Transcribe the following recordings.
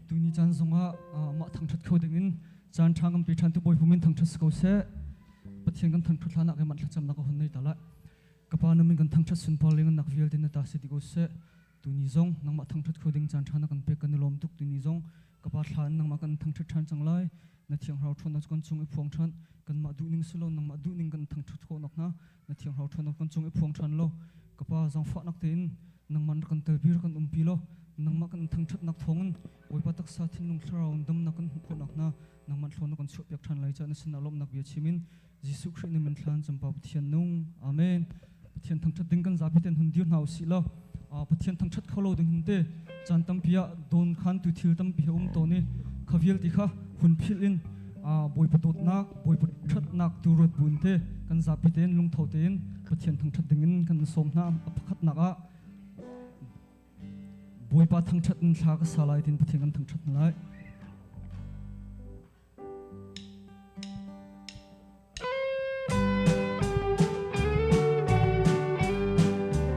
Tuni caan zongah mah thangṭhat kho dingin caan ṭha kan pe ṭhan tu Bawipa min thangṭhat si ko seh. Pathian kan thangṭhat hlan ah keimah thlacamnak a hun nei ta lai. Ka Pa na min kan thangṭhat sunpar le ngannak vialte na ta si ti ko seh. Tuni zong nangmah thangṭhat kho ding caan ṭha na kan pek kan i lawm tuk. Tuni zong ka Pa thla in nangmah kan thangṭhat ṭhan cang lai. Na thiang thlarau ṭhawnnak cu kan cung i phuang ṭhan. Kanmah duhning si lo nangmah duhning kan thangṭhat khawh nakhnga na thiang thlarau ṭhawnnak kan cung i phuang ṭhan law ka Pa zaangfahnak tein nangmah na kan telpi kan umpi law nangmah kan thangṭhatnak thawngin Bawipa taksa thinlung thlarau in damnak kan hmuh khawh nakhnga nangmah thlawn na kan chuahpiak ṭhan lai caah na sinah lawmhnak bia chim in Jesuh Khrih na min thlan cumpa Pathian nung. Amen. Pathian thangṭhat ding kan zapi ten hun dir hna usih law Pathian thangṭhat kho lo ding hin te caan tampi ah dawn khan tu thil tampi he um tawn i kha vialte kha hun philh in Bawipa dawtnak Bawipa ṭhatnak tu ruat buin te kan zapi tein lungtho tein Pathian thangṭhat ding in kan sawm hna. A pakhatnak ah Bawipa thangṭhat in thla ka sa lai tin Pathian kan thangṭhat hna lai.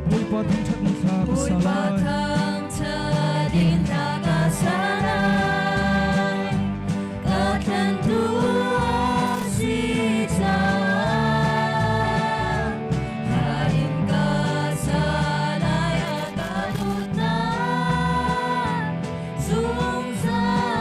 Bawipa thangṭhat in thla ka sa Bawipa lai. thangṭhat in thla ka sa lai. Ka tlantu a si caah. Thla in ka sa lai a ka dawtnak. Zungzal.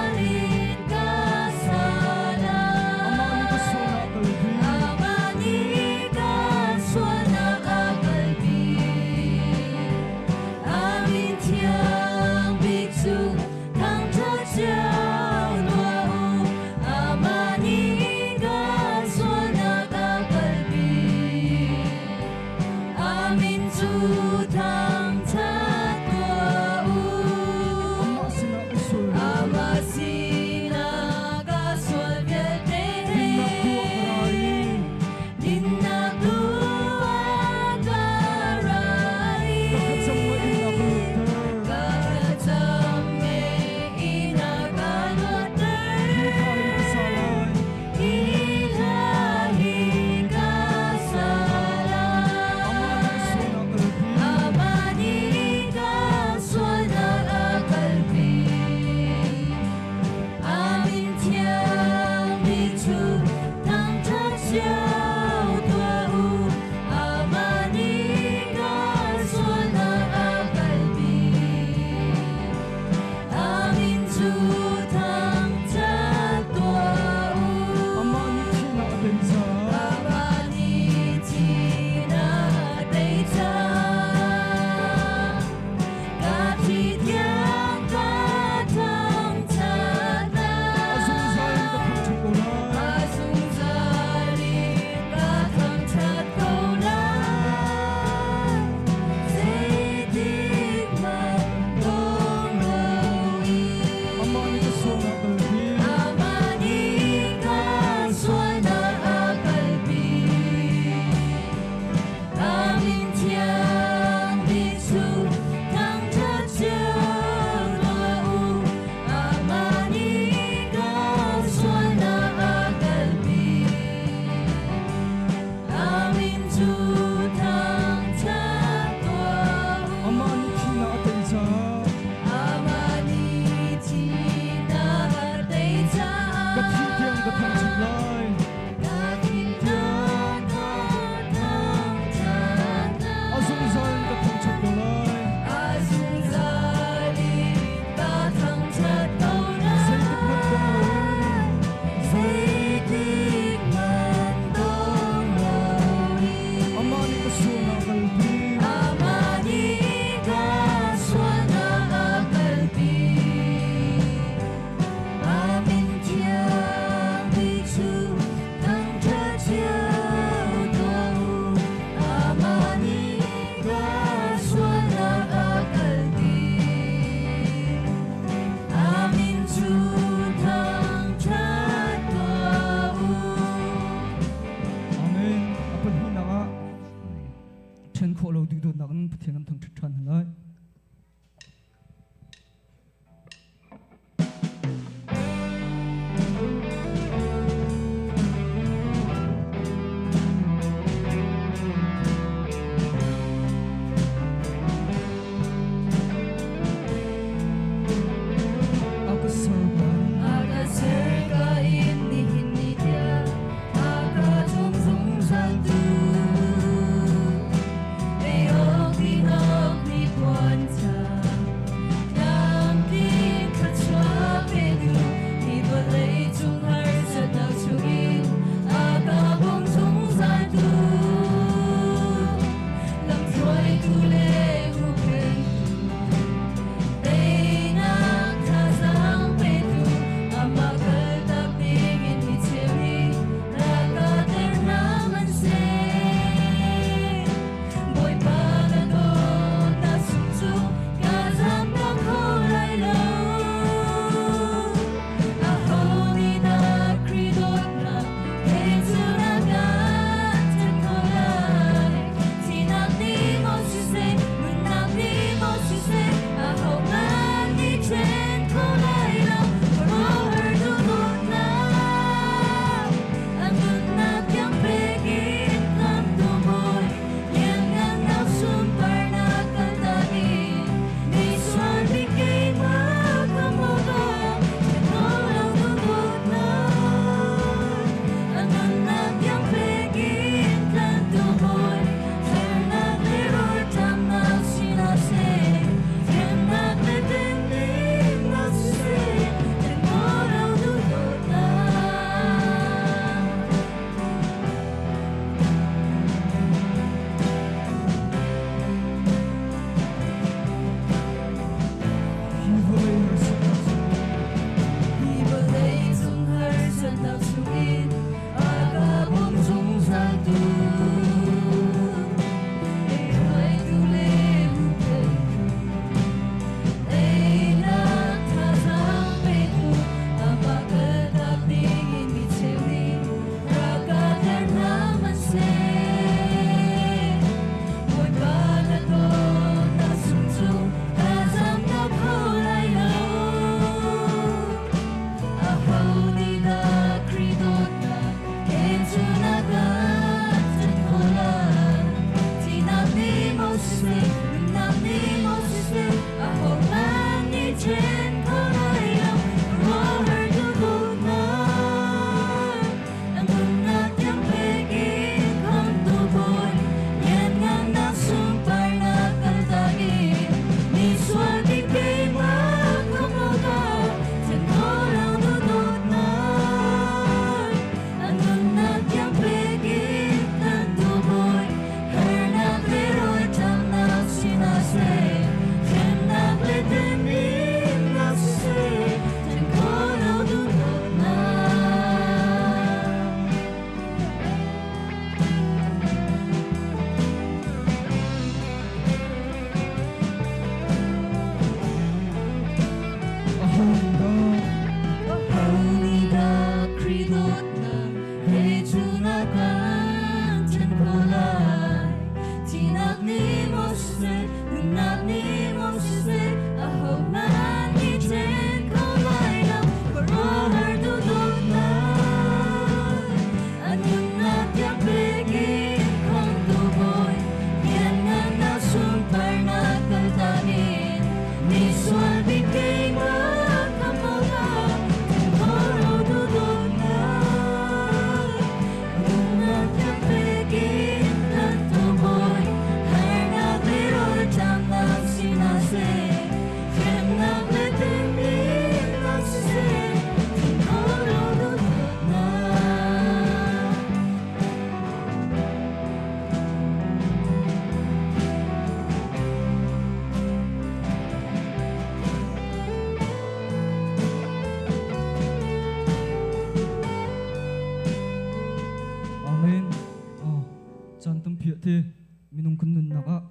Ti minung kan nunnak ah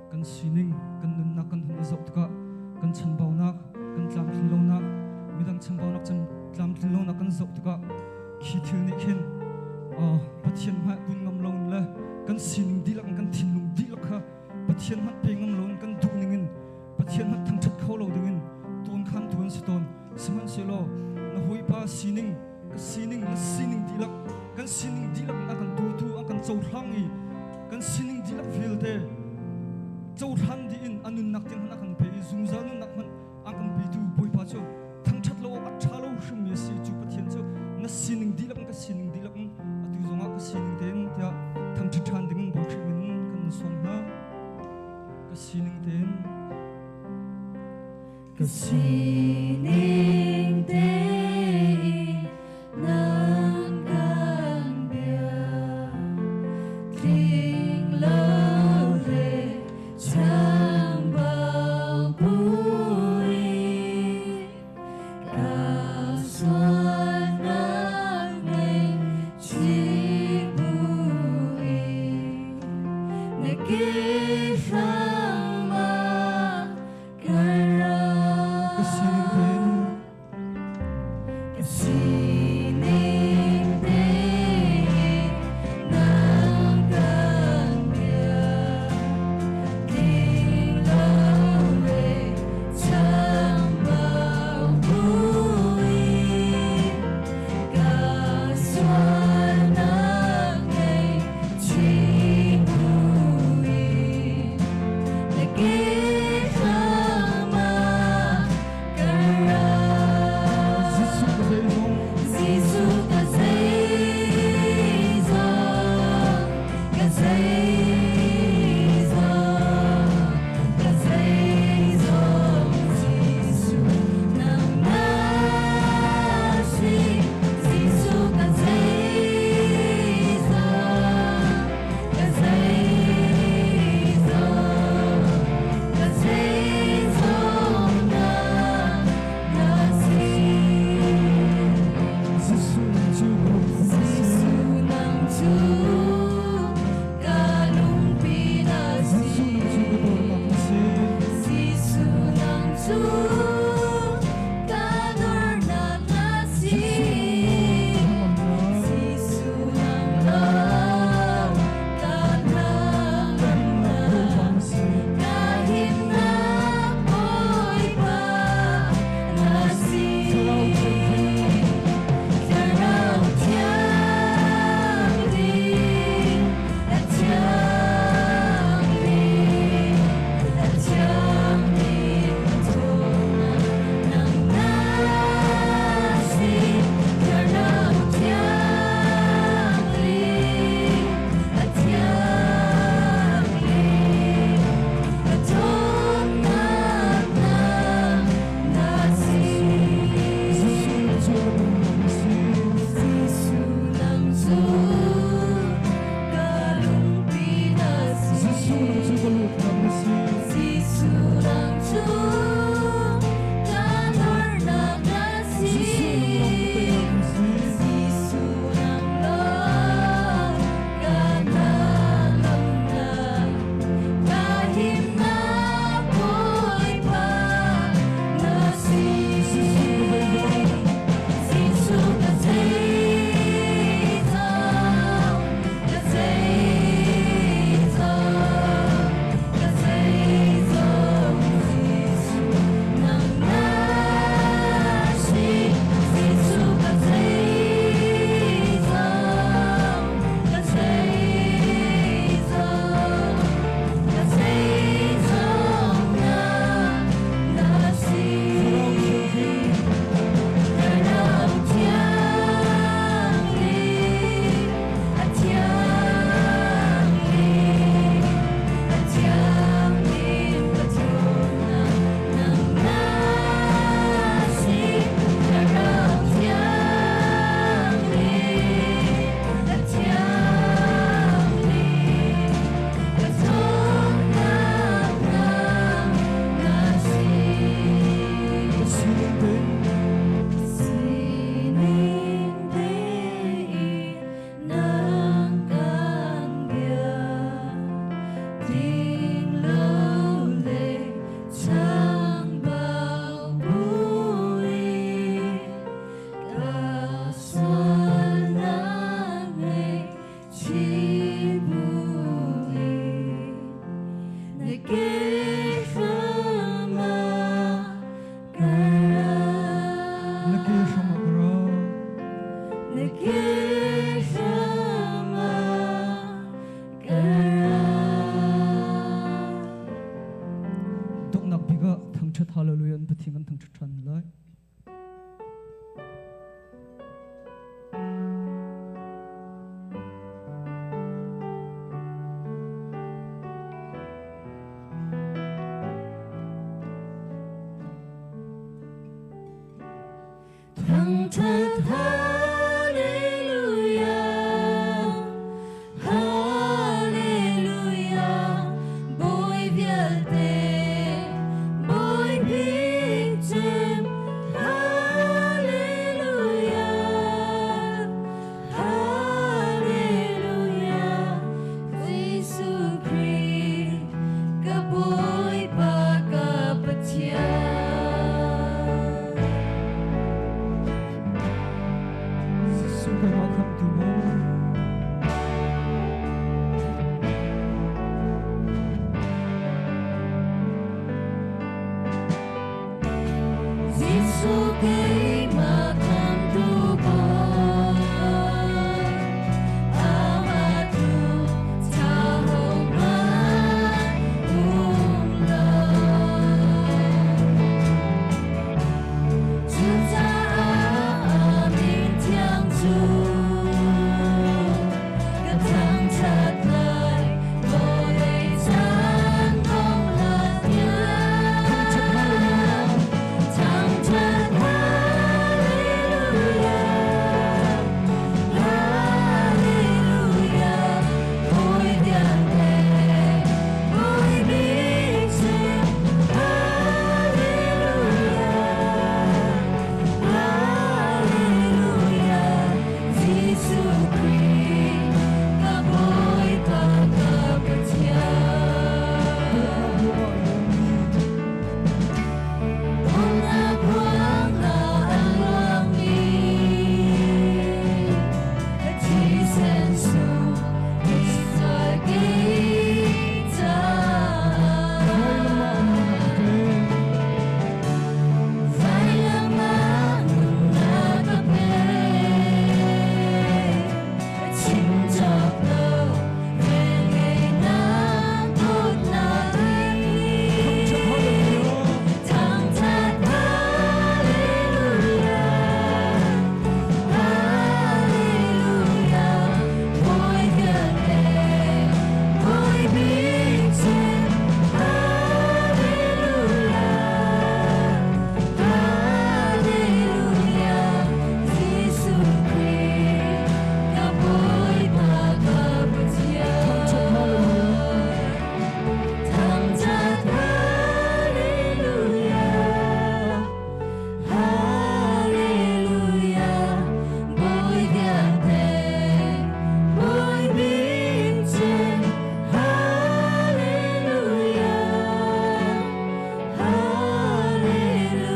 kan sining, kan nunnak kan hun i zoh tikah kan chanbaunak, kan tlamtlin lonak, midang chambaunak, tlamtlin lonak kan zoh tikah khi thil nih khin Pathian hmai kun ngam lo le kan sining dihlak kan thinlung dihlak kha Pathian hmanh pe ngam lo in kan duh ning in Pathian hmanh thangṭhat kho lo ding in tawn khan tu an si tawn. Sihmanhsehlaw na hawipa sining, ka sining, na sining dihlak, kan sining dihlak in a kan dawtu, a kan cohlang i kan sining dihlak vialte cohlan dih in a nunnak tiang hmanh a kan pe i zungzal nunnak hmanh a kan petu Bawipa cu thangṭhat lo awk a ṭha lo hrimmi a si. Cu Pathian cu na sining dihlak in, ka sining dihlak in, atu zongah ka sining tein tiah thangṭhat ṭhan dingin Bawi Khrih min kan sawm hna. Ka sining tein. Ka sining tein nang kan bia, tling lo le chambau buin. Thangṭhat Hallelujah, Hallelujah, Bawi vialte, Bawi bik cem, Hallelujah, Hallelujah, Jesuh Khrih, ka Bawipa ka Pathian. Jesuh keimah khamhtu maw? Jesuh keimah khamhtu Bawi, amah tluk ṭha hohmanh um lo. Cucaah a min thiang cu ka thangṭhat lai, vawlei caan dongh hlan tiang. Thangṭhat Hallelujah, Hallelujah, Bawi vialte, Bawi bik cem, Hallelujah, Hallelujah, Jesuh Khrih, ka Bawipa ka Pathian. Umnak ruangah a luangmi ka thisen sung Israel kei caah. Vailam ah nunnak ka pek, ka chim cawk lo, velngeihnak dawtnak hi. Thangṭhat Hallelujah, Hallelujah, Bawi vialte, Bawi bik cem, Hallelujah, Hallelujah, Jesuh Khrih, ka Bawipa ka Pathian. Thangṭhat Hallelujah, Hallelujah, Bawi vialte, Bawi bik cem, Hallelujah, Hallelujah,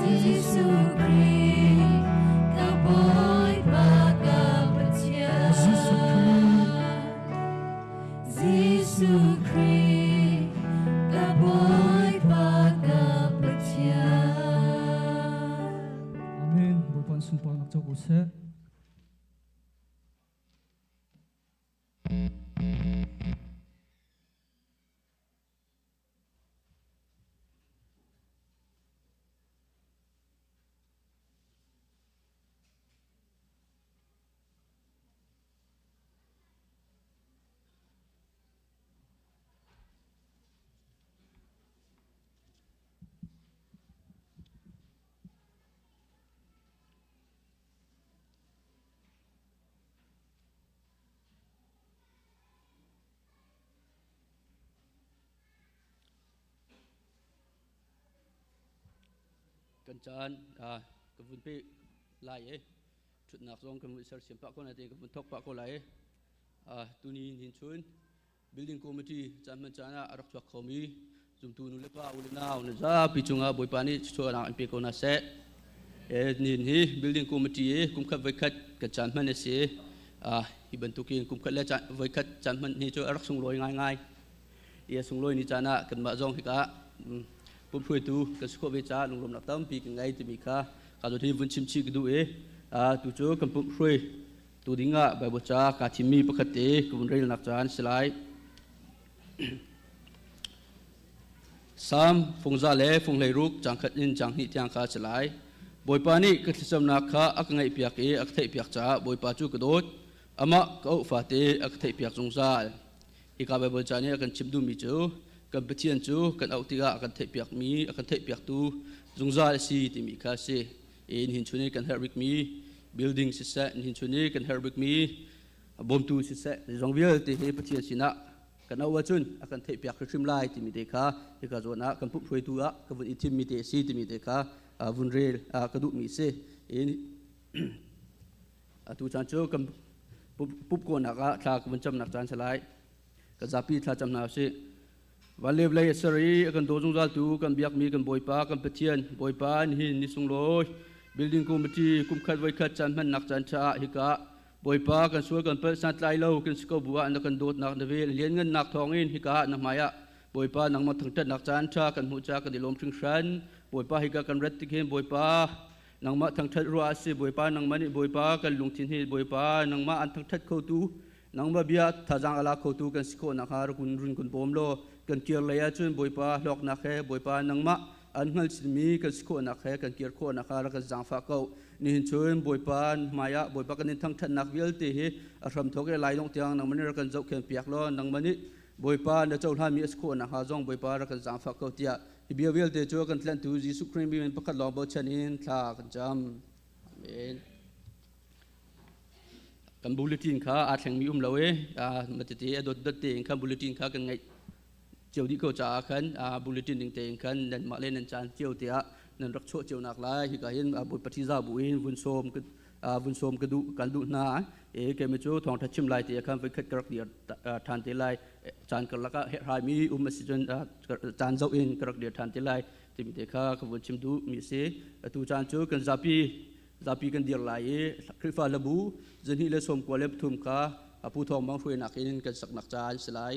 Jesuh Khrih, ka Bawipa ka Pathian. Jesuh Khrih, ka Bawipa ka Pathian. Amen. Bawipa an sunparnak co ko seh. Kan caan ka vun pe lai i ṭhutnak zong kan vun sersiam pah ko na te ka vun thawk pah ko lai. Tuni hin chun building committee caan hman caan ah a rak chuak khomi zumtu nu le pa u le nau na zapi cungah Bawipa nih chuahnak in pe ko hna seh. Nin hi building committee i kumkhat voikhat kan caan hman a si. Hi bantukin kumkhat le voikhat caan hman hi cu a rak sunglawi ngaingai. I a sunglawi ni caan ah kanmah zong hika pumhruaitu kan si khawh ve caah lunglawmnak tampi kan ngei timi kha ka zawn hi vun chim chih ka duh i tu cu kan pumhruai tu ding ah Bible ca kaa thimmi pakhat te ka vun relnak caan si lai. Salm fungza le funghlei ruk caang khat in caang hnih tiang kha a si lai. Bawipa nih ka thlacamnak kha a ka ngaihpiak i a ka theihpiak caah Bawipa cu ka dawt. Amah ka auh fate a ka theihpiak zungzal. Hika Baibal ca nih a kan chimh duhmi cu kan Pathian cu kan auh tikah a kan theihpiakmi, a kan theihpiaktu zungzal a si timi kha a si. E nihin chun i kan herh bikmi building siseh, nihin chun i kan herh bikmi bawmtu siseh, zong vialte hi Pathian sinah kan auh ahcun a kan theihpiak hrimhrim lai timi te kha hika zawn ah kan pumh hruaitu ah ka vun i thimmi te a si timi te kha vun rel ka duhmi si. Atu caan cu kan pumhkawhnak ah thla ka vun camnak caan si lai. Ka zapi thla cam hna usih. Van le vawlei a ser i a kan daw zungzaltu kan biakmi kan Bawipa kan Pathian Bawipa nihin ni sunglawi building committee kumkhat voikhat caan hmannak caan ṭha ah hika Bawipa kan sual kan palh santlai lo kan si ko bu ah na kan dawtnak na vel lianngannak thawngin hika ah na hmai ah Bawipa nangmah thangṭhatnak caan ṭha kan hmuh ca kan i lawm hringhran. Bawipa hika kan rat tik hin Bawipa nangmah thangṭhat ruah a si. Bawipa nangmah nih Bawipa kan lungthin hi Bawipa nangmah an thangṭhat khotu nangmah bia thazaang a la khotu kan si khawh nakhnga rak run kun bawm law kan kir lei ahcun Bawipa hlawknak he Bawipa nangmah an hngal chinmi kan si khawhnak he kan kir khawh nakhnga rak kan zaangfah ko. Nihin chun Bawipa hmaiah Bawipa kan in thangṭhatnak vialte hi a hramthawk i lai dongh tiang nangmah nih rak kan zohkhen piak law nangmah nih Bawipa na cohlanmi a si khawh nakhnga zong Bawipa rak kan zaangfah ko tiah hi bia vialte cu kan tlanhtu Jesuh Khrih min pakhat lawng bochan in thla kan cam. Amen. Kan bulletin kha aa thlengmi um lo i matete a dot dot tein khan bulletin kha kan ngaih cio dih ko caah khan bulletin ding tein khan nanmah le nan caan cio te ah nan rak chuah cio nak lai hika hin Bawipa ṭihzah bu in vun sawm vun sawm ka duh kan duh hna e kemi cu thawngṭha chim lai ti khan voikhat ka rak dir ṭhan te lai caan karlak ah herhhaimi um a si cun caan zoh in ka rak dir ṭhan te lai timi te kha ka vun chim duh mi si atu caan cu kan zapi zapi kan dir lai i Khrihfa labu zahnih le 93 kha Pu Thawng Mang hruainak in kan saknak caan si lai.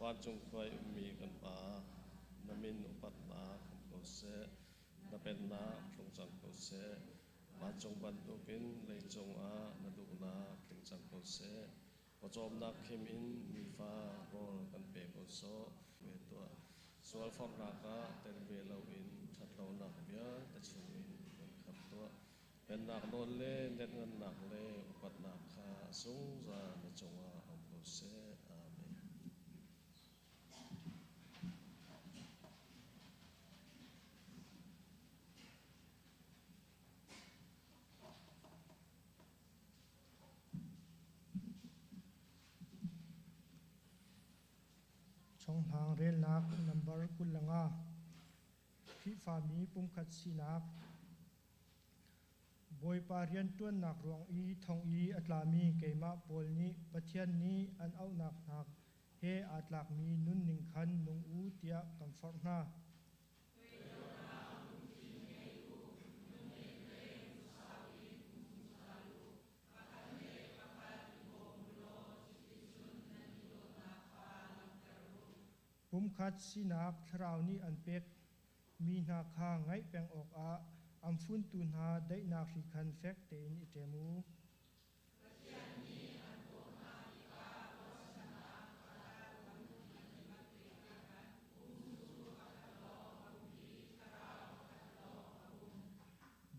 Vancung khua i ummi kan Pa, na min upatnak um ko seh, na pennak tlung cang ko seh. Vancung bantukin leicung ah na duhnak tling cang ko seh. Pawcawmnak khim in nifa rawl kan pe ko sawh. Ve tuah. Sualforhnak ah tel ve loin ṭhatlonak vialte chungin kan khamh tuah. Pennak nawl le lianhngannak le upatnak kha zungzal na cungah um ko seh. Amen. Chonghlang relnak nambar 25. Khrihfami pumkhat sinak. Bawipa rianṭuannak ruang i thong i a tlami keimah Paul nih Pathian nih an auhnak hna he aa tlakmi nunning khan nung u tiah kan forh hna. Pumkhat sinak thlarau nih an pek mi hna kha ngaih peng awkah an funtu hna daihnak hri khan fek tein i ṭem u.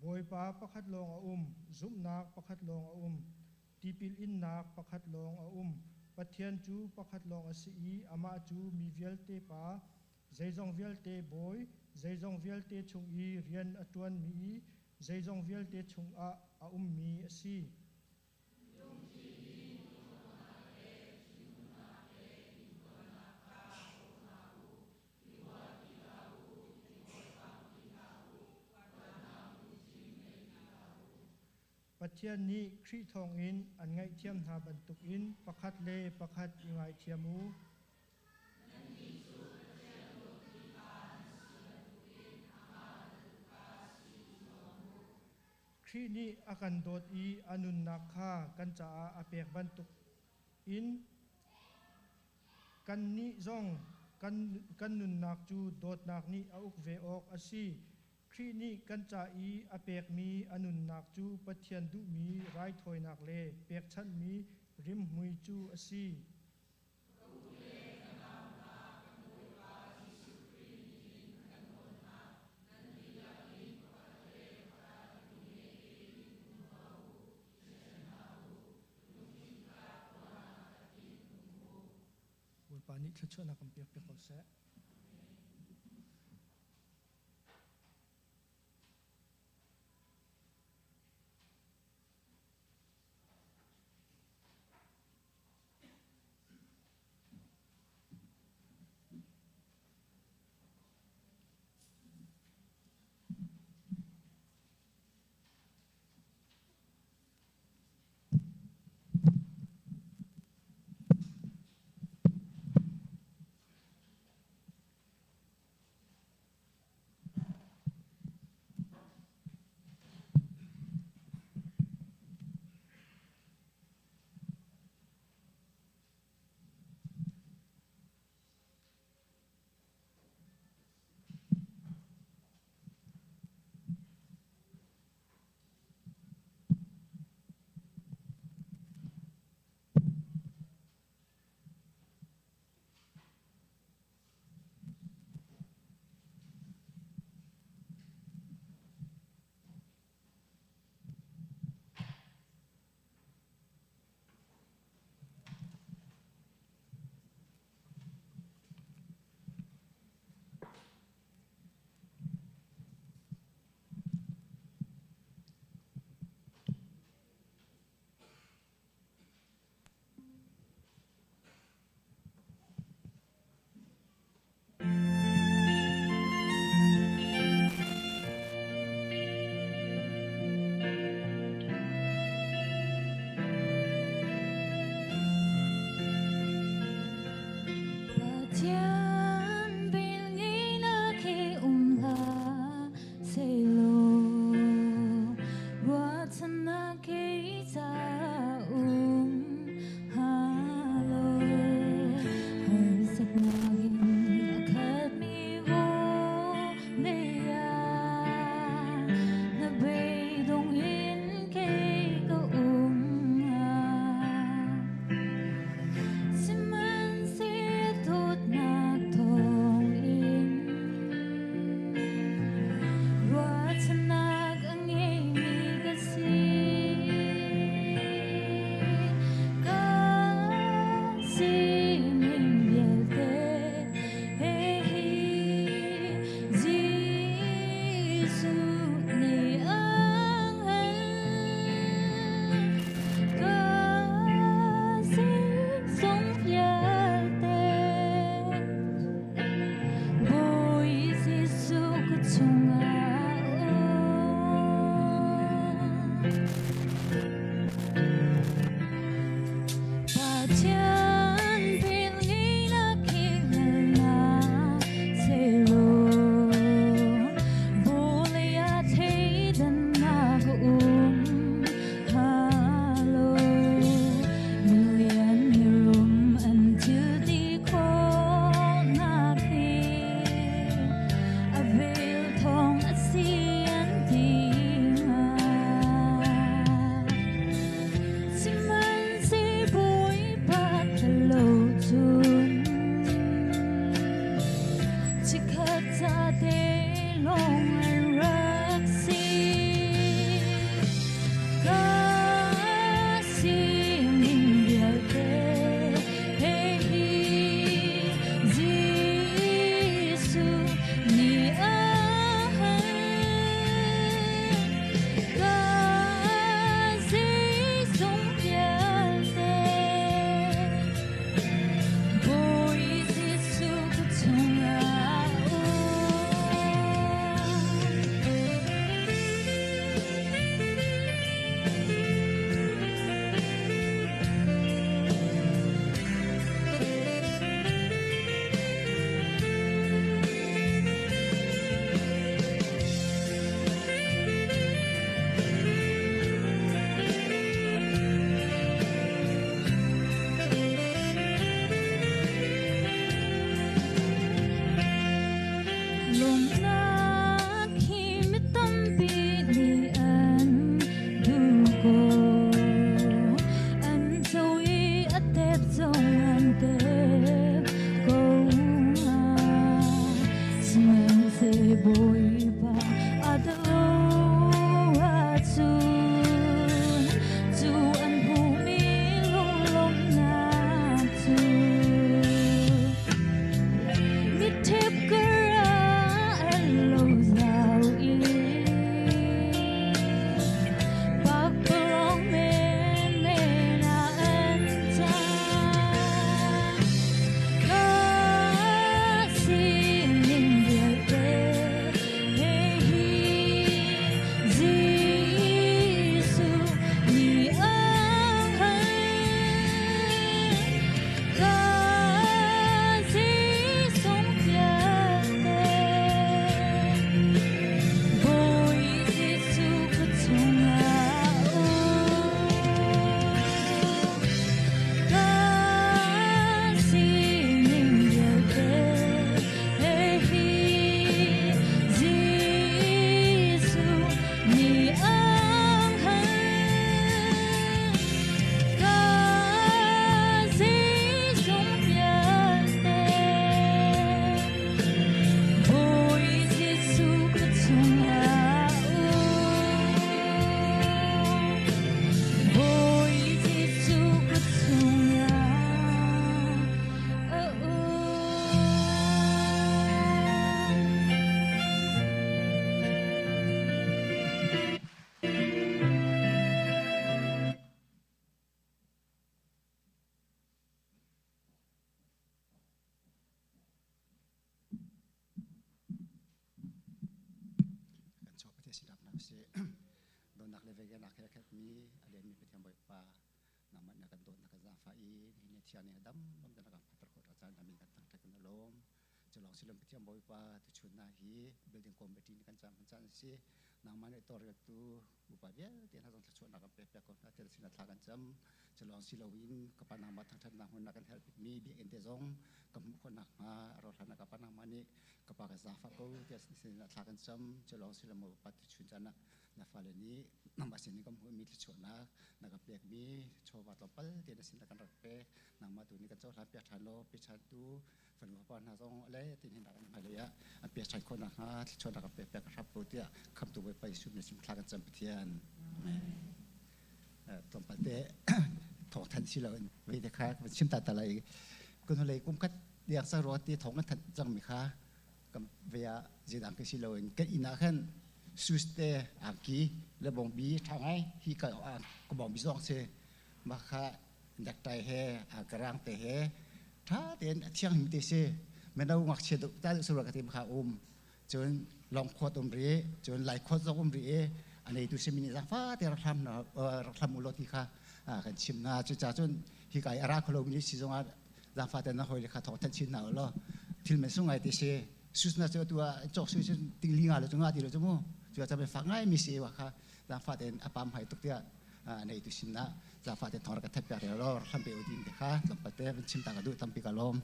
Bawipa pakhat lawng a um, zumhnak pakhat lawng a um, tipil innak pakhat lawng a um. Pathian cu pakhat lawng a si i amah cu mi vialte Pa, zeizong vialte Bawi, zeizong vialte chung i rian a ṭuanmi i zeizong vialte chungah a ummi a si. Pathian nih Khrih thawngin an ngaihthiam hna bantukin pakhat le pakhat i ngaithiam u. Khrih nih a kan dawt i a nunnak kha kan caah a pek bantuk in kannih zong kan nunnak cu dawtnak nih a uk ve awk a si. Khrih nih kan ca i a pekmi a nunnak cu Pathian duhmi raithawinak le pekchanhmi rimhmui cu a si. Bawipa nih thluachuahnak kan pek piak ko seh. Pathian bil-nginak hi um hlah sehlaw ruahchannak kei ca um hnga lo. Harsatnak Ti sin rak hna usih. Dawtnak le velngeihnak he a khatmi a lianmi Pathian Bawipa nangmah na kan dawt na kan zaangfah i nihin ni thiang ning dam dam te na kan phanter khawh caan na min kan thangṭhat kan i lawm. Cu lawng si lo Pathian Bawipa tuchun hna hi building committee nih kan caan hman caan a si. Nangmah nih tawlreltu upa vialte hna zong thluachuahnak kan pek piak ko hna tiah sinah thla kan cam. Cu lawng si loin ka pa nangmah thangṭhatnak hmun ah kan herh bikmi biakinn te zong ka hmuh khawh nakhnga a rawh hlan ah ka pa nangmah nih ka pa ka zaangfah ko tiah sinah thla kan cam. Cu lawng si lo maw pa tuchun caan ah na fale nih nangmah sinin kan hmuhmi thluachuahnak na kan pekmi chawva tlawmpal te na sin ah kan rak pek. Nangmah tu nih kan cohlan piak ṭhan law pechantu fanu fapa hna zong le tin hin rak an hmailei ah an pek ṭhan khawh nakhnga thluachuahnak kan pek piak ka hrap ko tiah khamtu Bawipa Jesuh min sin thla kan cam Pathian. Amen. Tlawmpal te thawngthanh si loin vei te kha kan chim ta ta lai. Kun hlei kum khat tiang sa ruat ti thawng kan thanh cangmi kha kan ve ah zeidang ka si loin kan inn ah khan sus te angki le bongbi ṭha ngai hi ka ka bongbi zong si mah kha necktie he karang te he ṭha tein a thianghlim te si mino ngakchia deuh ta deuh sura ka ti kha um cun long khawt um ri cun lai khawt zong um ri i a neitu simi nih zaangfa te rak hlam rak hlam u law ti kha kan chim hna cucaah cun hi ka i a ra kholo mi si zongah zaangfa te na hawi le kha thawk than chin hna u law thil men sung ngai te si sus na cu atu ah cawk su cu ting li nga le cu nga ti lo cu mu cu ah cabe fak ngai mi si wa kha zaangfa tein a pam hai tuk tiah neitu sinah zaangfah te thawng rak ka that piak rel law rak hlam pe u din te kha tlawmpal te van chim ta ka duh tampi ka lawm.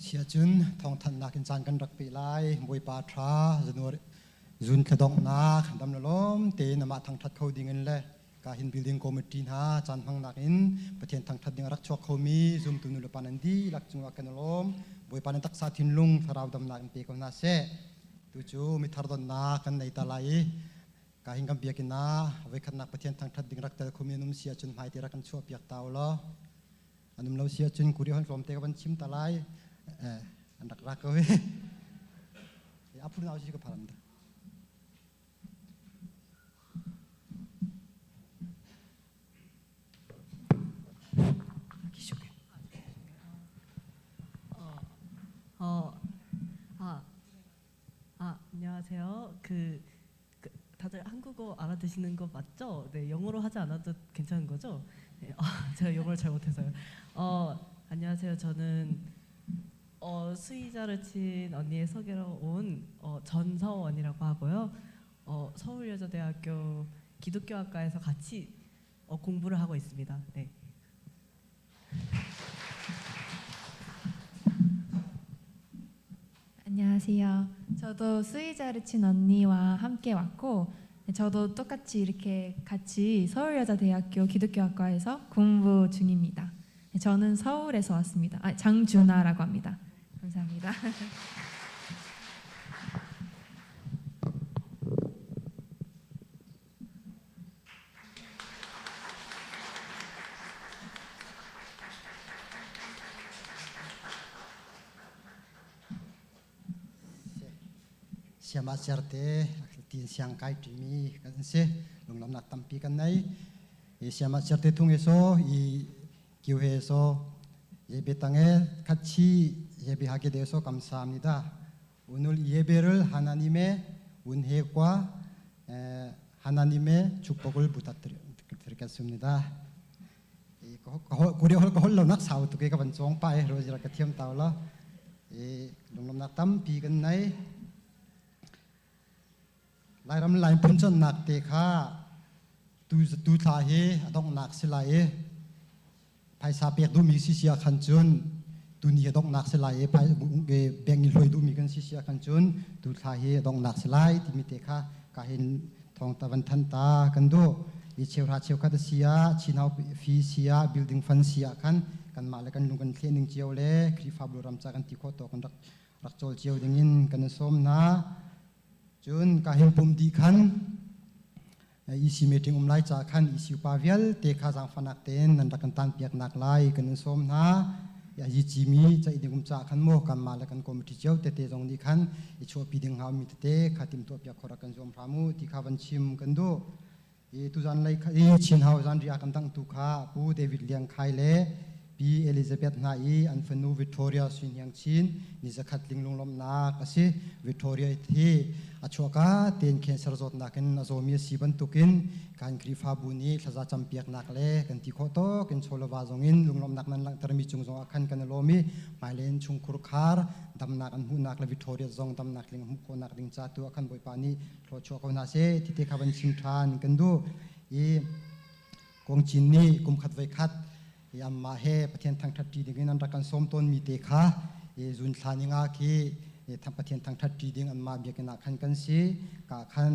Siacun thawngthanhnak in caan kan rak pe lai. Bawipa ṭha January zun thladonghnak dam le lawm tein amah thangṭhat kho ding in le ka hin building committee hna caan hmangnak in Pathian thangṭhat ding a rak chuak khomi zumtu nu le pa nan dihlak cungah kan i lawm. Bawipa nan taksa thinlung thlarau damnak in pe ko hna seh. Tu cu mithar donnak kan nei ta lai i ka hin kan biakinn ah voikhatnak Pathian thangṭhat ding rak tel khomi an um si ahcun hmai te rak kan chuah piak ta u law an um lo si ahcun kuri hon tlawmte ka van chim ta lai an rak rak ko hi 앞으로 나오시기 바랍니다. 어, 아, 아, 안녕하세요. 그, 그 다들 한국어 알아듣시는 거 맞죠? 네, 영어로 하지 않아도 괜찮은 거죠? 네, 제가 영어를 잘 못해서요. 안녕하세요. 저는 수의자를 친 언니의 소개로 온 전서원이라고 하고요. 서울여자대학교 기독교학과에서 같이 공부를 하고 있습니다. 네. 안녕하세요. 저도 수의자를 친 언니와 함께 왔고 저도 똑같이 이렇게 같이 서울여자대학교 기독교학과에서 공부 중입니다. 저는 서울에서 왔습니다. 아, 장준아라고 합니다. 감사합니다. Siama Certe tin siang kai ṭimi kan si lunglamnak tampi kan nei i Siama Certe thung so 이 교회에서 예배당에 같이 예배하게 되어서 감사합니다. 오늘 예배를 하나님의 은혜과 하나님의 축복을 부탁드리겠습니다. 고려 홀로nak sau tu ke ka ban chong pai rojira ka thiam taw la i lunglamnak tampi kan nei Lairam lai phunchonnak te kha tu thla hi a donghnak si lai i phaisa pek duhmi si sia khan cun tuni a donghnak si lai i bank in hluai duhmi kan si sia khan cun tu thla hi a donghnak si lai timi te kha ka hin thawng ta van than ta kan duh i cheuhra cheukhat a si ah chinhau fi si ah building fund si ah khan kanmah le kan lung kan thlen ning cio le Khrihfabu ram ca kan ti khawh tawk kan rak cawl cio dingin kan i sawm hna. Cun ka hin pum dih khan EC meeting um lai ca khan EC upa vialte kha zaangfahnak tein nan rak kan tan piak nak lai kan in sawm hna. Yi cimi ca i ding um ca khan mu kanmah le kan committee cio tete zong nih khan i chuahpi ding hnga mi tete kha timhtuah piak khawh rak kan zuam hram u ti kha van chim kan duh. I tuzan lei i Chin Hau zanriah kan dangtu kha Pu David Liang Khai le Pi Elizabeth hna i an fanu Victoria Sui Hniang Chin ni zakhat tling lunglawmhnak a si. Victoria hi a chuahka tein cancer zawtnak in a zawmi a si bantukin kan Khrihfabu nih thlaza campiaknak le kan ti khawh tawk in chawleva zongin lunglawmhnak nan langhtermi cung zongah khan kan i lawm i hmailei in chungkhur khar damnak an hmuhnak le Victoria zong damnak tling a hmuh khawhnak ding ca tu ah khan Bawipa nih thluachuah ko hna seh ti te kha van chim ṭhan kan duh i Kawngcin nih kum khat voi khat i anmah he Pathian thangṭhat ṭi dingin an rak kan sawm tawnmi te kha i zun thla ninga khi Pathian thangṭhat ṭi ding anmah biakinn ah khan kan si. Ka khan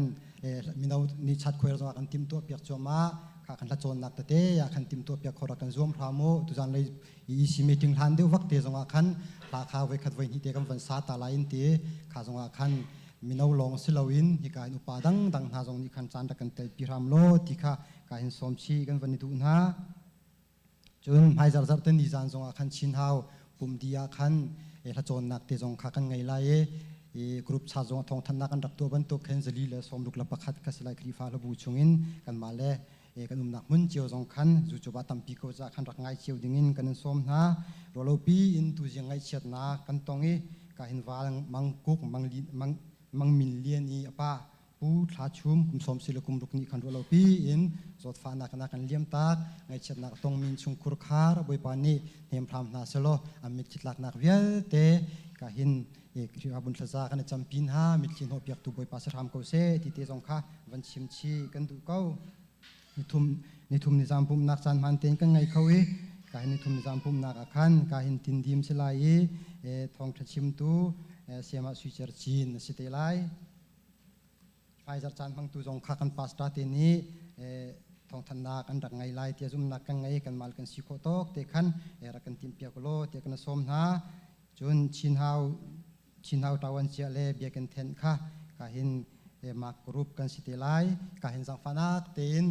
mino nih chat khuai zongah kan timhtuah piak cuahmah. Kha kan hlacawnnak tete ah khan timhtuah piak khor kan zuam hram u. Tuzan lei EEC meeting hlan deuh vak te zongah khan hla kha voi khat voi hnih te kan van sa ta lai in ti kha zongah khan mino lawng si loin hika in upa dangdang hna zong nih khan caan rak kan telpi hram law ti kha ka hin sawm chih kan van i duh hna. Cun hmaizarh zarh te ni zan zongah khan Chin Hau pumdi ah khan hlacawnnak te zong kha kan ngei lai i group chat zong thawngthanhnak kan rak tuah bantuk khin 431 kha si lai Khrihfa hlabu chungin kanmah le kan umnak hmun cio zong khan zucuba tampi ko ca khan rak ngai cio dingin kan in sawm hna. Ruahlopi in tuziang ngaihchiatnak kan tong i ka hin val mangkuk mangmin lian i a pa Pu Thla Chum kum sawm si le kum ruk nih khan ruahlopi in zawtfahnak na kan liam tak. Ngaihchiatnak tongmi chungkhur khar Bawipa nih hnem hram hna selaw an mitthli tlaknak vialte ka hin Khrihfabu thlaza kan i campi hna. Mitthli hnawhpiaktu Bawipa si hram ko seh ti te zong kha van chim chih kan duh ko. Nithum nithum nizam pumhnak caan hmaan tein kan ngei kho i ka hin nithum nizam pumhnak ah khan ka hin tindim si lai i thawngṭha chimtu Sayama Sui Cer Cin a si te lai. Pfizer caan hmangtu zong kha kan pastor te nih thawngthanhnak an rak ngei lai tiah zumhnak kan ngei. Kanmah kan si khawh tawk te khan rak kan timhpiak ulaw tiah kan sawm hna. Cun Chin Hau Chin Hau ṭawan cia le biakinn thenh kha ka hin mark group kan si te lai. Ka hin zaangfahnak tein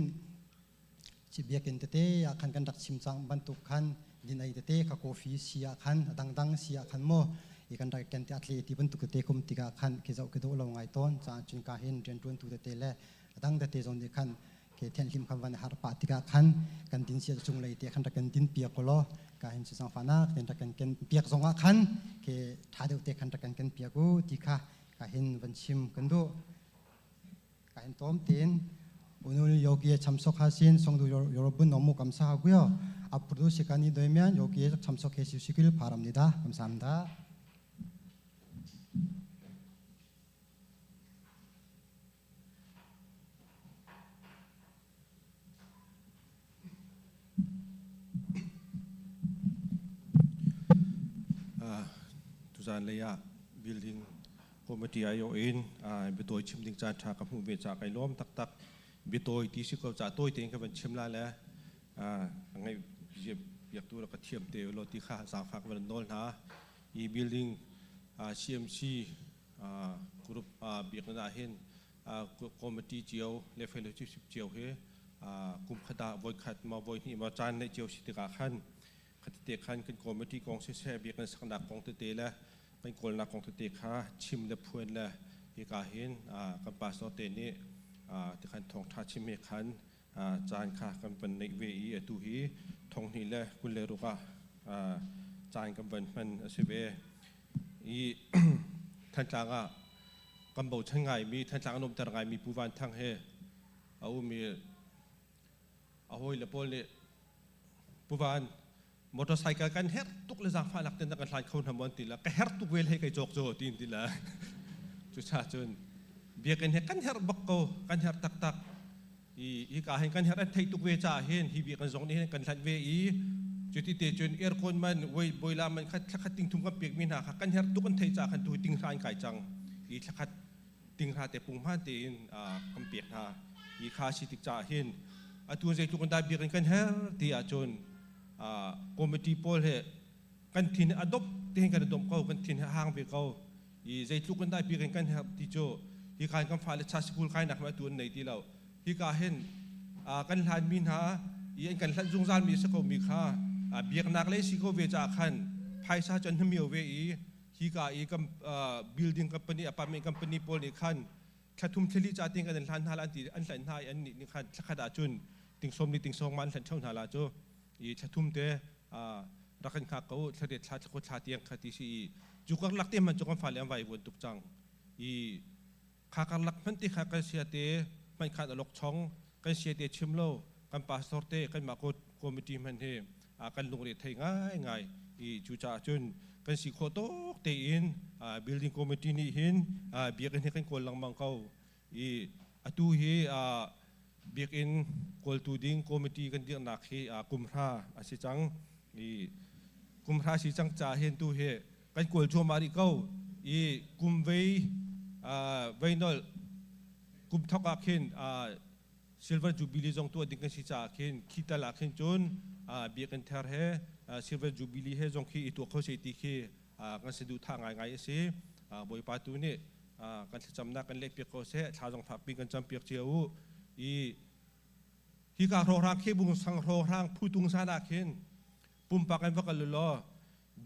biakinn tete ah khan kan rak chim cang bantuk khan din ei tete kha coffee si ah khan a dangdang si ah khan maw i kan rak ken te a tle ti bantuk tete kum tikah khan khi zoh khi dawh lo ngai tawn caan cun ka hin rianṭuantu tete le a dang tete zong nih khan ke thianhlim khan van har pah tikah khan kan din sia cung lei te khan rak kan din piak law ka hin cu zangfahnak ten rak kan ken piak zong ah khan ke ṭha deuh te khan rak kan ken piak u ti kha ka hin van chim kan duh. Ka hin tom tin 오늘 여기에 참석하신 성도 여러분 너무 감사하고요. 앞으로도 시간이 되면 여기에 참석해 주시길 바랍니다. 감사합니다. Tuzan lei ah building committee aiawh in biatawi chim ding caan ṭha ka hmuh ve caah kai lawm taktak. Biatawi ti si ko caah tawi tein ka van chim lai le ngaih piaktu rak ka thiam te ulaw ti kha zaangfah ka van nawl hna. Hi building CMC group biakinn ah hin committee cio le fellowship cio hi kum khat ah voikhat maw voihnih maw caan neih cio si tikah khan khatite khan kan committee kong siseh biakinn saknak kong tete le kan kawlnak kong tete kha chim le phuan le hika hin kan pastor te nih tikhan thawngṭha chim he khan caan kha kan van neih ve i atu hi thong hnih le 26 ah caan kan van hman a si ve i Thantlang ah kan bochan ngaimi Thantlang an umter ngaimi Pu Van Thang he a um i a hawile pawl nih Pu Van motorcycle kan herh tuk le zaangfah lak ten kan hlan kho hna maw an ti la ka herh tuk vel he kai cawk cu ti ti la cucha cun biakinn he kan herh bak ko kan herh taktak i hi ka hin kan herh an theih tuk ve caah hin hi biakinn zong nih hin kan hlanh ve i cuti te cun aircon man wei boila man khat thlakhat ting thum kan pek mi hna kha kan herh tuk an theih caah khan tu ting hra an kai cang i thlakhat ting hra te punghman tein kan pek hna i kha si tik caah hin atu zeitluk in dah biakinn kan her ti ahcun committee pawl he kan thin a dop te hin kan dom ko kan thin he hang ve ko i zeitluk in dah biakinn kan her ti cu hi khan kan fale cha sikul kai nak ma tu an nei ti lo hi ka hin kan hlan mi hna i an kan hlan zungzal mi si ko mi kha biaknak le si ko ve caah khan phaisa cu an hmio ve i hi ka i building company apartment company pawl nih khan Thlathum thlali ca ting kan hlan hna la an ti an hlan hna i an nih nih khan thlakhat ahcun tingsawm ni tingsawng ma an hlan ṭheo hna la cu i thlathum te rak kan hngak ko thlariat thla thlakua thla tiang kha ti si i cu karlak te hmanh cu kan fale an vai vuan tuk cang i kha karlak hmanh te kha kan sia te hmanh khan a lok chong kan sia te chim lo kan pastor te kan mah committee hmanh hi kan lungre thei ngai ngai i cucaah cun kan si khawh tawk tein building committee nih hin biakinn hi kan kawl lengmang ko i atu hi biakinn kawltu ding committee kan dirhnak hi kum hra a si cang i kum hra si cang ca hin tu hi kan kawl cuahmah rih ko i kum vei vei nolh kum thok ah khin Silver Jubilee zong tuah ding kan si caah khin khi tal ah khin cun biakinn thar he Silver Jubilee he zong khi i tuah kho seh ti khi kan saduhthah ngaingai a si. Bawipa tu nih kan thlacamnak kan lehpiak ko seh, thla zong fakpi kan campiak cio u. I hika hrawkhrang khebung sang hrawkhrang phutung san ah khin pumpak in va kal u law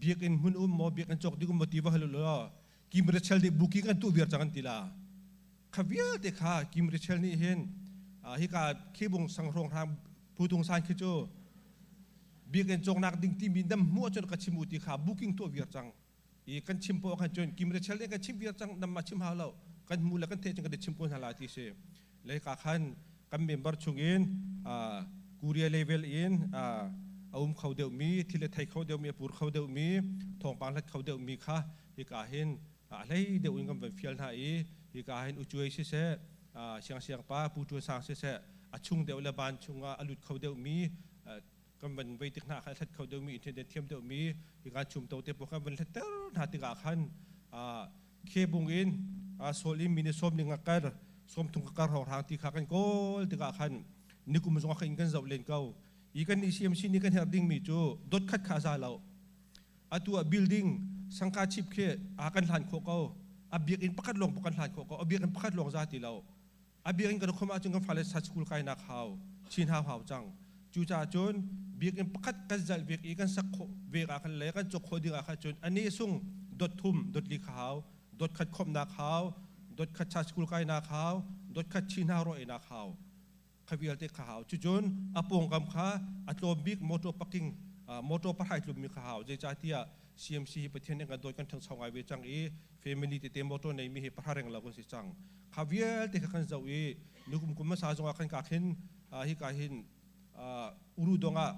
biakinn hmun um maw biakinn cawk ding um maw ti va hal u law Kim Rachel nih booking an tuah viar cang an ti la. Kha vialte kha Kim Rachel nih hin hika khebung sang hrawng phutung san khi cu biakinn cawknak ding timi nam hmuh ahcun ka chim u ti kha booking tuah viar cang. I kan chim poah khan cun Kim Rachel nih kan chim viar cang nam ma chim hau lo kan hmu le kan theih cun kan i chim ko hna la ti si. Le ka khan kan member chungin Korea level in a um kho deuhmi thil a thei kho deuhmi a pur kho deuhmi thawngpang hlat kho deuhmi kha hika hin a hlei deuh in kan van fial hna i hika hin ucuai siseh siang siang pa pu ṭuan sang siseh a chung deuh le van chungah a lut kho deuhmi kan van vei tik hna khan hlat kho deuhmi internet thiam deuhmi hika chum to te pawl kan van hlatter hna tikah khan khebung in sol in mini som ning kar som thung ka kar hrawng ti kha kan kawl tikah khan nikum zong kha in kan zoh len ko i kan ECMC nih kan herh dingmi cu dot khat kha za lo atu ah building sangka chip khi a kan hlan khawh ko a biakinn pakhat lawng kan hlan khawh ko a biakinn pakhat lawng za ti lo a biakinn kan khom ahcun kan fale sa school kainak hau chin hau hau cang cucaah cun biakinn pakhat kan zalh vek i kan sak khawh vek ah khan le kan cawk khawh ding ah khan cun ani sung dot thum dot li kha hau dot khat khomnak hau dot khat cha school kainak hau dot khat chin hau ro einak hau kha vialte kha hau cucun a pawngkam kha a tlawm bik motor parking motor pahrai tlummi kha hau zeicahtiah CMC hi Pathian nih kan dawt kan ṭhangcho ngai ve cang i family tete motor neimi hi pahra reng lo kan si cang kha vialte kha kan zoh i nukum kum hmasa zongah khan ka khin hika hin uru dong ah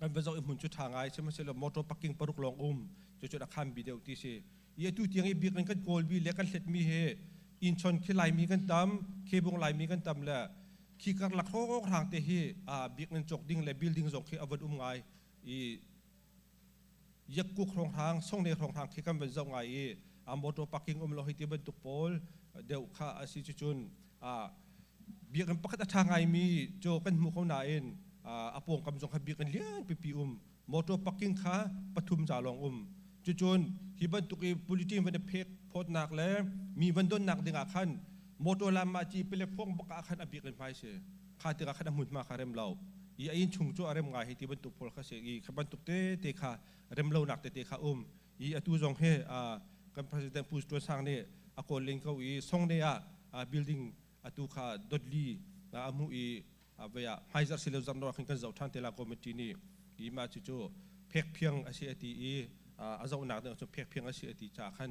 kan va zoh i hmun cu ṭha ngai sihmanhsehlaw motor parking paruk lawng um cucun a khan bi deuh ti si i atu tiang i biakinn kan kawl bi le kan hletmi hi inchon khi laimi kan tam khebung laimi kan tam le khi karlak hrawng te hi biakinn cawk ding le building zong khi a van um ngai i yakkuk hrawnghrang songne hrawnghrang khi kan van zoh ngai i a motor parking um lo hei ti bantuk pawl deuh kha a si cucun biakinn pakhat a ṭha ngaimi cu kan hmu ko nain a pawngkam zong kha biakinn lian pipi um motor parking kha pathum ca lawng um cucun hi bantuk i politin van i phek phawtnak le mi van donnak dingah khan motor lam ah ci platform bak ah khan a biakinn hmai si kha tikah khan a hmunhma kha rem lo i a inn chung cu a rem ngai hi ti bantuk pawl kha si i kha bantuk tete kha rem lonak tete kha um i atu zong hi kan president Pu Tuan Sang nih a kawl len ko i Songne ah building atu kha dotli a hmuh i vei ah hmaizarh silo zarh khin kan zoh ṭhan te la committee nih i mah cu phek phiang a si a ti i a zohnak ding cu phek phiang a si a ti caah khan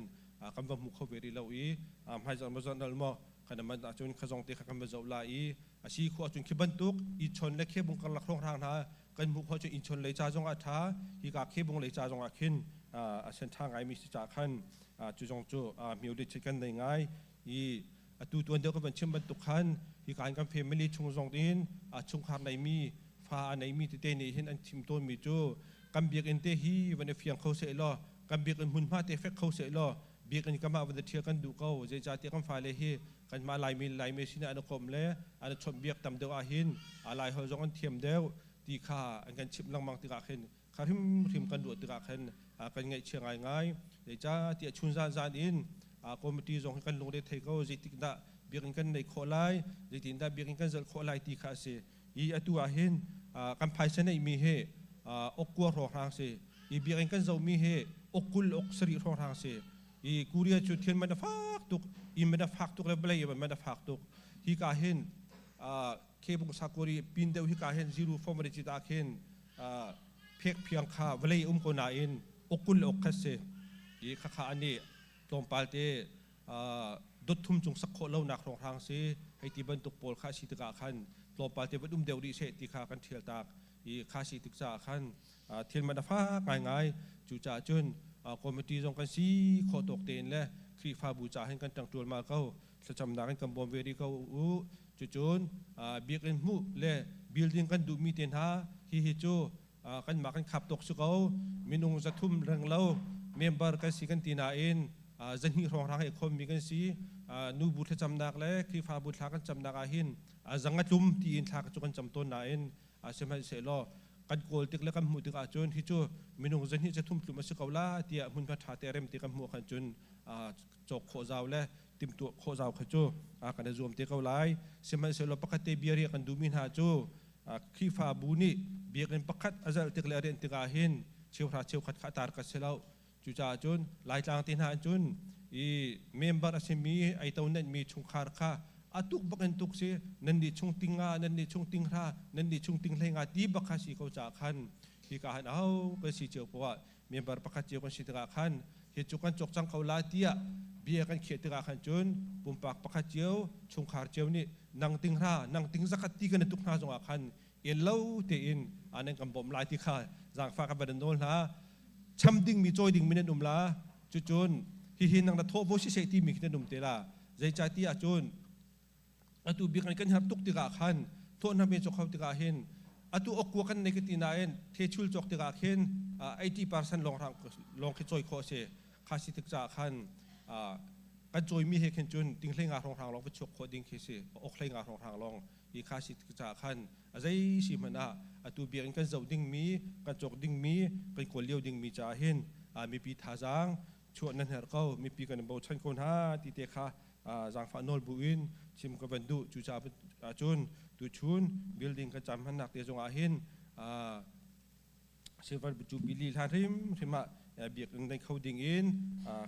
kan va hmu kho ve rih lo i hmaizarh maw zarh nal maw kan man ahcun khazong te kha kan va zoh la i a si khawh ahcun khi bantuk i chon le khebung karlak hrawnghrang hna kan hmuh khawh cun inchon lei ca zong ah ṭha hika khebung lei ca zong ah khin a sen ṭha ngaimi si caah khan cu zong cu hmio le kan nei ngai i atu tuan deuh kan van chim bantuk khan hika in kan family chung zong in chungkhar neimi fa a neimi tete nih hin an chim tawnmi cu kan biakinn te hi van i fiang kho seh law kan biakinn hmunhma te fek kho seh law biakinn kamah van i ṭhial kan duh ko zeicahtiah kan fale hi kanmah Laimi Laimi sinah an i komh le an i chawnhbiak tam deuh ahhin Lai holh zong an thiam deuh ti kha an kan chimh lengmang tikah khin kha hrimhrim kan ruah tikah khin kan ngaihchia ngaingai. Zeicahtiah chun zan zan in committee zong hi kan lungre thei ko zeitik dah biakinn kan neih khawh lai zeitindah biakinn kan zalh khawh lai ti kha a si. I atu ah hin kan phaisa neihmi hi okkua hrawnghrang si. I biakinn kan zohmi hi okkul ok sarih hrawnghrang si. I Korea cu thian man a fak. tuk i man a fak tuk le vawlei man a fak tuk. Hi ka hin Kebung Sakuri pin deuh hi ka hin ziru form ri cita khin phek phiang kha vawlei um ko nain okul le ok khat si. I khakha ani tlawmpal te dot thum cung sak khawh lonak hrawnghrang si hei ti bantuk pawl kha si tikah khan tlawmpal te van um deuh rih seh ti kha kan thial tak i kha si tik caah khan thil man a fak ngaingai. Cucaah cun committee zong kan si khawh tawk tein le Khrihfabu ca hin kan ṭang ṭualmal ko, thlacamnak in kan bawm ve rih ko u. Cucun biakinn hmuh le building kan duhmi te hna hihi cu kanmah kan khap tawk si ko. Minung 300 reng lo member kan si kan ti nain 200 hrawnghrang he khawmmi kan si. Nubu thlacamnak le Khrihfabu thla kan camnak ah hin zanga tlum tiin thla cu kan cam tawn nain, sihmanhsehlaw kan kawl tik le kan hmuh tik ahcun hi cu minung 200 300 tlum a si ko la tiah hmunhma ṭha te rem ti kan hmuh khan cun cawk khawh zau le timhtuah khawh zau kha cu kan i zuam te ko lai. Sihmanhsehlaw pakhat te bia riah kan duhmi hna cu Khrihfabu nih biakinn pakhat a zalh tik le a rianh tikah hin cheuhra cheukhat kha a tar ka si lo. Cucaah cun Laitlang te hna cun i member a simi ei to nenhmi chungkhar kha a tuk bak in tuk si, nan nih chung ting nga, nan nih chung ting hra, nan nih chung ting hlei nga ti bak kha si ko caah khan hi ka han aho kan si cio poah member pakhat cio kan si tikah khan hi cu kan cawk cang ko la tiah bia kan khiah tikah khan cun pumpak pakhat cio, chungkhar cio nih nang ting hra, nang ting zakhat ti kan i tuk hna zongah khan el lo tein nan kan bawmh lai ti kha zaangfah kan van nawl hna. Cham dingmi, cawi dingmi nan um la, cucun hihi nang na thawh vo siseh timi khi nan um te la. Zeicahti ahcun atu bik kan har tuk tikah khan thawh hna men cawk kho tikah hin atu okua kan nei ka ti nain thechul cawk tikah khin 80% lawng rang lawng khi cawi khawh a si. Kha si tik caah khan kan cawimi he khin cun ting 15 hrawng hrang lawng va chuak khawh ding khi si, ok 15 hrawng hrang lawng i kha si tik caah khan a zei si hmanh ah atu biakinn kan zoh dingmi, kan cawk dingmi, kan kawl lio dingmi caah hin mipi thazaang chuah nan herh ko, mipi kan in bochan ko hna ti te kha zaangfah nawl bu in chim ka van duh. Cucaah cun tuchun building kan cam hmannak te zongah hin Silver Jubilee hlan hrimhrim ah biakinn nei kho ding in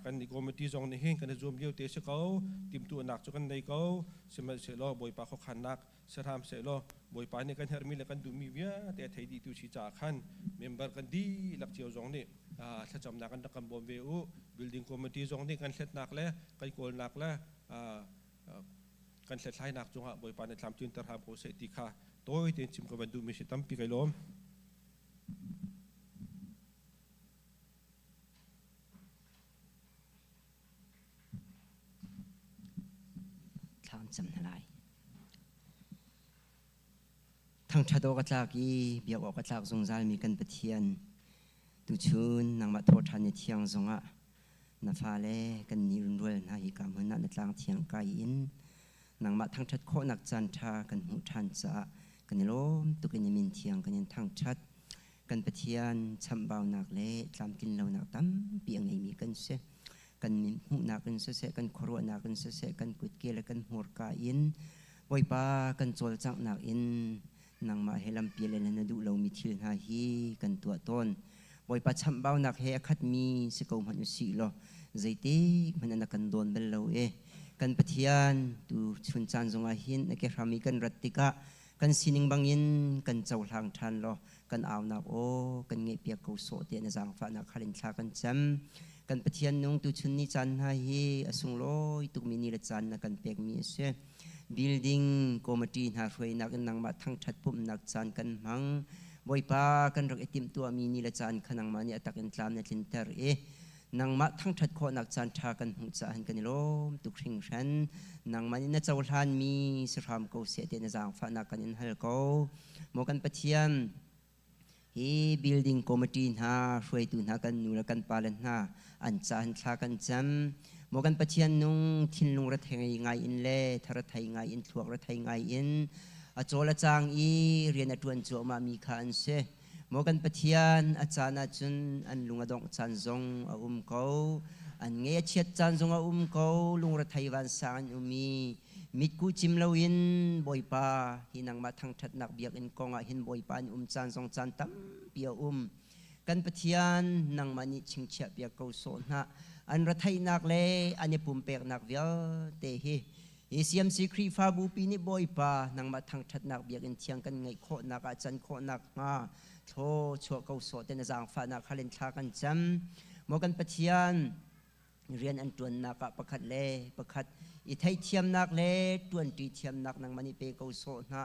kan i committee zong nih hin kan i zuam lio te si ko. Timhtuahnak cu kan nei ko, sihmanhsehlaw Bawipa khuakhannak sahram sehlaw Bawipa nih kan herhmi le kan duhmi vialte a thei dih tu si caah khan member kan dihlak cio zong nih thlacamnak kan rak kan bawm ve u. Building committee zong nih kan hletnak le kan kawlnak le kan hlethlainak cungah Bawipa nih thlam tlinter hram ko seh ti kha tawi tein chim ka van duhmi si. Tampi kai lawm. Thla an cam hna lai. Thangṭhat awk a tlak i biak awk a tlak zungzalmi kan Pathian, tuchun nangmah thawhṭhan ni thiang zongah na fale kan nih runrual hna hi ka hmun ah na tlang thiang kai in nangmah thangṭhat khawhnak caan ṭha kan hmuh ṭhan caah kan i lawm tuk in i min thiang kan in thangṭhat. Kan Pathian, chamhbaunak le tlamtlin lonak tampi a ngeimi kan si. Kan hmuhnak in siseh, kan khuaruahnak in siseh, kan kutke le kan hmurka in Bawipa kan cawlcanghnak in nangmah he lampi le na duh lomi thil hna hi kan tuah tawn. Bawipa, chamhbaunak he a khatmi si ko hmanh u sih law zeitik hmanh na kan dawn bal lo i kan Pathian, tu chun caan zongah hin na kehram i kan rat tikah kan sining bangin kan cohlang ṭhan law kan aunak aw kan ngaihpiak ko sawh tiah na zaangfahnak hal in thla kan cam. Kan Pathian nung, tuchun ni caan hna hi a sunglawi tukmi ni le caan na kan pekmi a si. Building committee hna hruainak in nangmah thangṭhat pumhnak caan kan hmang. Bawipa, kan rak i timhtuahmi ni le caan kha nangmah nih a tak in tlam na tlinter i nangmah thangṭhat khawhnak caan ṭha kan hmuh caah kan i lawm tuk hringhran. Nangmah nih na cohlanmi si hram ko seh tiah na zaangfahnak kan in hal ko. Maw kan Pathian, hi building committee hna hruaitu hna kan nu le kan pale hna an ca an thla kan cam. Maw kan Pathian nung, thinlung rethei ngai in le tharathei ngai in, thluak rethei ngai in a cawl a cang i rian a ṭuan cuahmah mi kha an si. Maw kan Pathian, a caan ahcun an lung a dongh caan zong a um ko, an ngei a chiat caan zong a um ko, lungrethei vansang an um i mitkuh cim loin Bawipa, hi nangmah thangṭhatnak biakinn kong ah hin Bawipa an um caan zong caan tampi a um. Kan Pathian, nangmah nih chingchiah piak ko sawh hna. An retheihnak le an i pumpeknak vialte hi hi CMC Khrihfabu pi nih Bawipa nangmah thangṭhatnak biakinn thiang kan ngeih khawhnak ah can khawhnak hnga thlaw chuah ko sawh te na zaangfahnak hal in thla kan cam. Maw kan Pathian, rian an ṭuannak ah pakhat le pakhat i theihthiamnak le ṭuanṭi thiamnak nangmah nih pe ko sawh hna.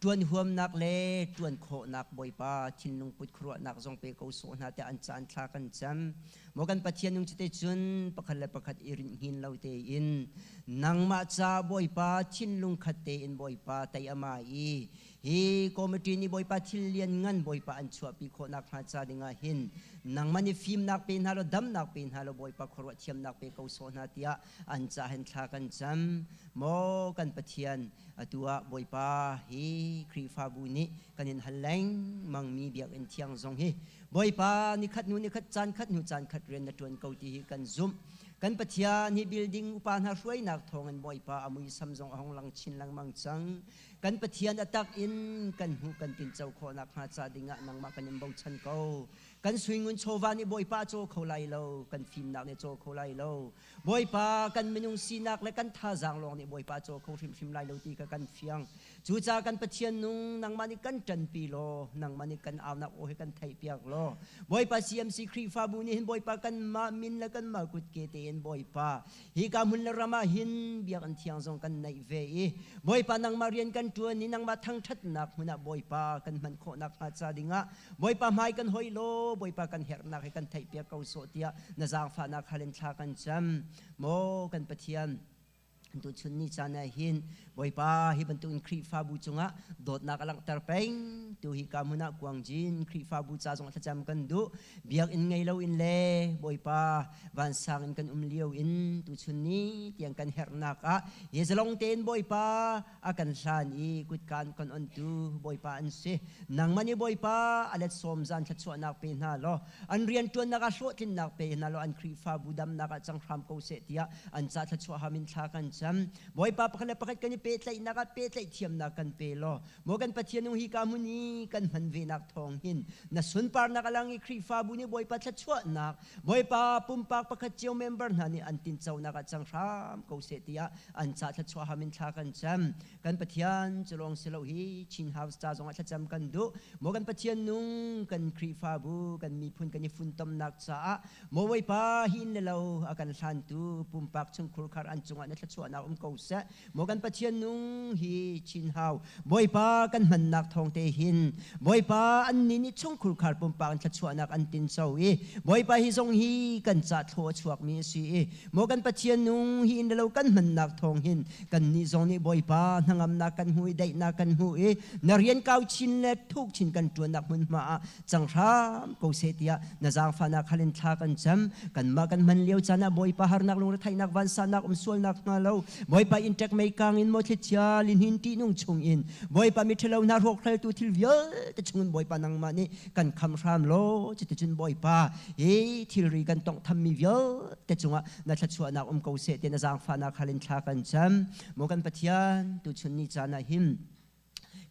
Ṭuan huamnak le ṭuan khawhnak Bawipa thinlung put khuaruahnak zong pe ko sawh hna tiah an caan thla kan cam. Maw kan Pathian nung cute cun pakhat le pakhat i rinh hngin lo tein nangmah ca Bawipa thinlung khat tein Bawipa tei ama i hi committee nih Bawipa thil lian ngan Bawipa an chuahpi khawhnak hnga ca dingah hin nangmah nih fimnak pe hna law damnak pe hna law Bawipa khuaruah thiamnak pe ko sawh hna tiah an ca hin thla kan cam. Maw kan Pathian atu ah Bawipa hi Khrihfabu nih kan in hal lengmang mi biakinn thiang zong hi Bawipa nikhat hnu nikhat caan khat hnu caan khat rian na ṭuan ko ti hi kan zumh. Kan Pathian hi building upa hna hruainak thawngin Bawipa a muisam zong a hung lang chin lengmang cang. Kan Pathian a tak in kan hmuh kan tinco khawhnak hnga ca dingah nangmah kan in bochan ko. Kan suingun chawva nih Bawipa a caw kho lai lo, kan fimnak nih a caw kho lai lo. Bawipa kan minung sinak le kan thazaang lawng nih Bawipa a caw kho hrimhrim lai lo ti kha kan fiang. Cucaah kan Pathian nung nangmah nih kan ṭanpi law nangmah nih kan aunak aw hi kan theihpiak law Bawipa CMC Khrihfabu nih hin Bawipa kanmah min le kanmah kutke tein Bawipa hika hmun le ram ah hin biakinn thiang zong kan neih ve i Bawipa nangmah rian kan ṭuan i nangmah thangṭhatnak hmun ah Bawipa kan hman khawhnak hnga ca dingah Bawipa hmai kan hoih law Bawipa kan herhnak hi kan theihpiak ko sawh tiah na zaangfahnak hal in thla kan cam. Maw kan Pathian Tuchun ni caan ah hin Bawipa hi bantukin Khrihfabu cungah dawtnak a langhter peng tu hi ka hmun ah Kuangjin Khrihfabu ca zong thlacam kan duh. Biakinn ngei lo in le Bawipa vansang in kan um lio in tuchun ni tiang kan herhnak ah hi zalong tein Bawipa a kan hlan i kutkaan kan ontu Bawipa an si. Nangmah nih Bawipa a let sawm zan thluachuahnak pe hna law an rianṭuannak ah hlawhtlinnak pe hna law an Khrihfabu damnak ah cang hram ko seh tiah an ca thluachuah ham in thla kan cam. Bawipa pakhat le pakhat kan i pehtlaihnak ah pehtlaih thiamnak kan pe law maw kan Pathian nung hi ka hmun i kan hman venak thawng hin na sunparnak a lang i Khrihfabu nih Bawipa thluachuahnak Bawipa pumpak pakhat cio member hna nih an tinconak ah cang hram ko seh tiah an ca thluachuah ham in thla kan cam. Kan Pathian cu lawng si lo hi Chin House ca zongah thlacam kan duh. Maw kan Pathian nung kan Khrihfabu kan miphun kan i funtomnak caah Maw Bawipa hi inn le lo a kan hlantu pumpak chungkhur khar an cungah na thluachuahnak um ko seh. Maw kan Pathian nung hi Chin Hau Bawipa kan hmannak thawng te hin Bawipa annih nih chungkhur khar pumpak in thluachuahnak an tinco i Bawipa hi zong hi kan ca thlaw a chuakmi a si i Maw kan Pathian nung hi inn le lo kan hmannak thawng hin kannih zong nih Bawipa hnangamnak kan hmu i daihnak kan hmu i na rian kau chin le thuk chin kan ṭuannak hmunhma ah cang hram ko seh tiah na zaangfahnak hal in thla kan cam. Kanmah kan hman lio caan ah Bawipa harnak lungretheihnak vansannak um sualnak hnga lo Bawipa inntek meikang in maw thlichia lihnin ṭihnung chung in Bawipa miṭhalo hna hrawkhraltu thil vialte chung in Bawipa nangmah nih kan kham hram law cuticun Bawipa hi thilri kan tawnghthammi vialte cungah na thluachuahnak um ko seh tiah na zaangfahnak hal in thla kan cam. Maw kan Pathian, tuchun ni caan ah hin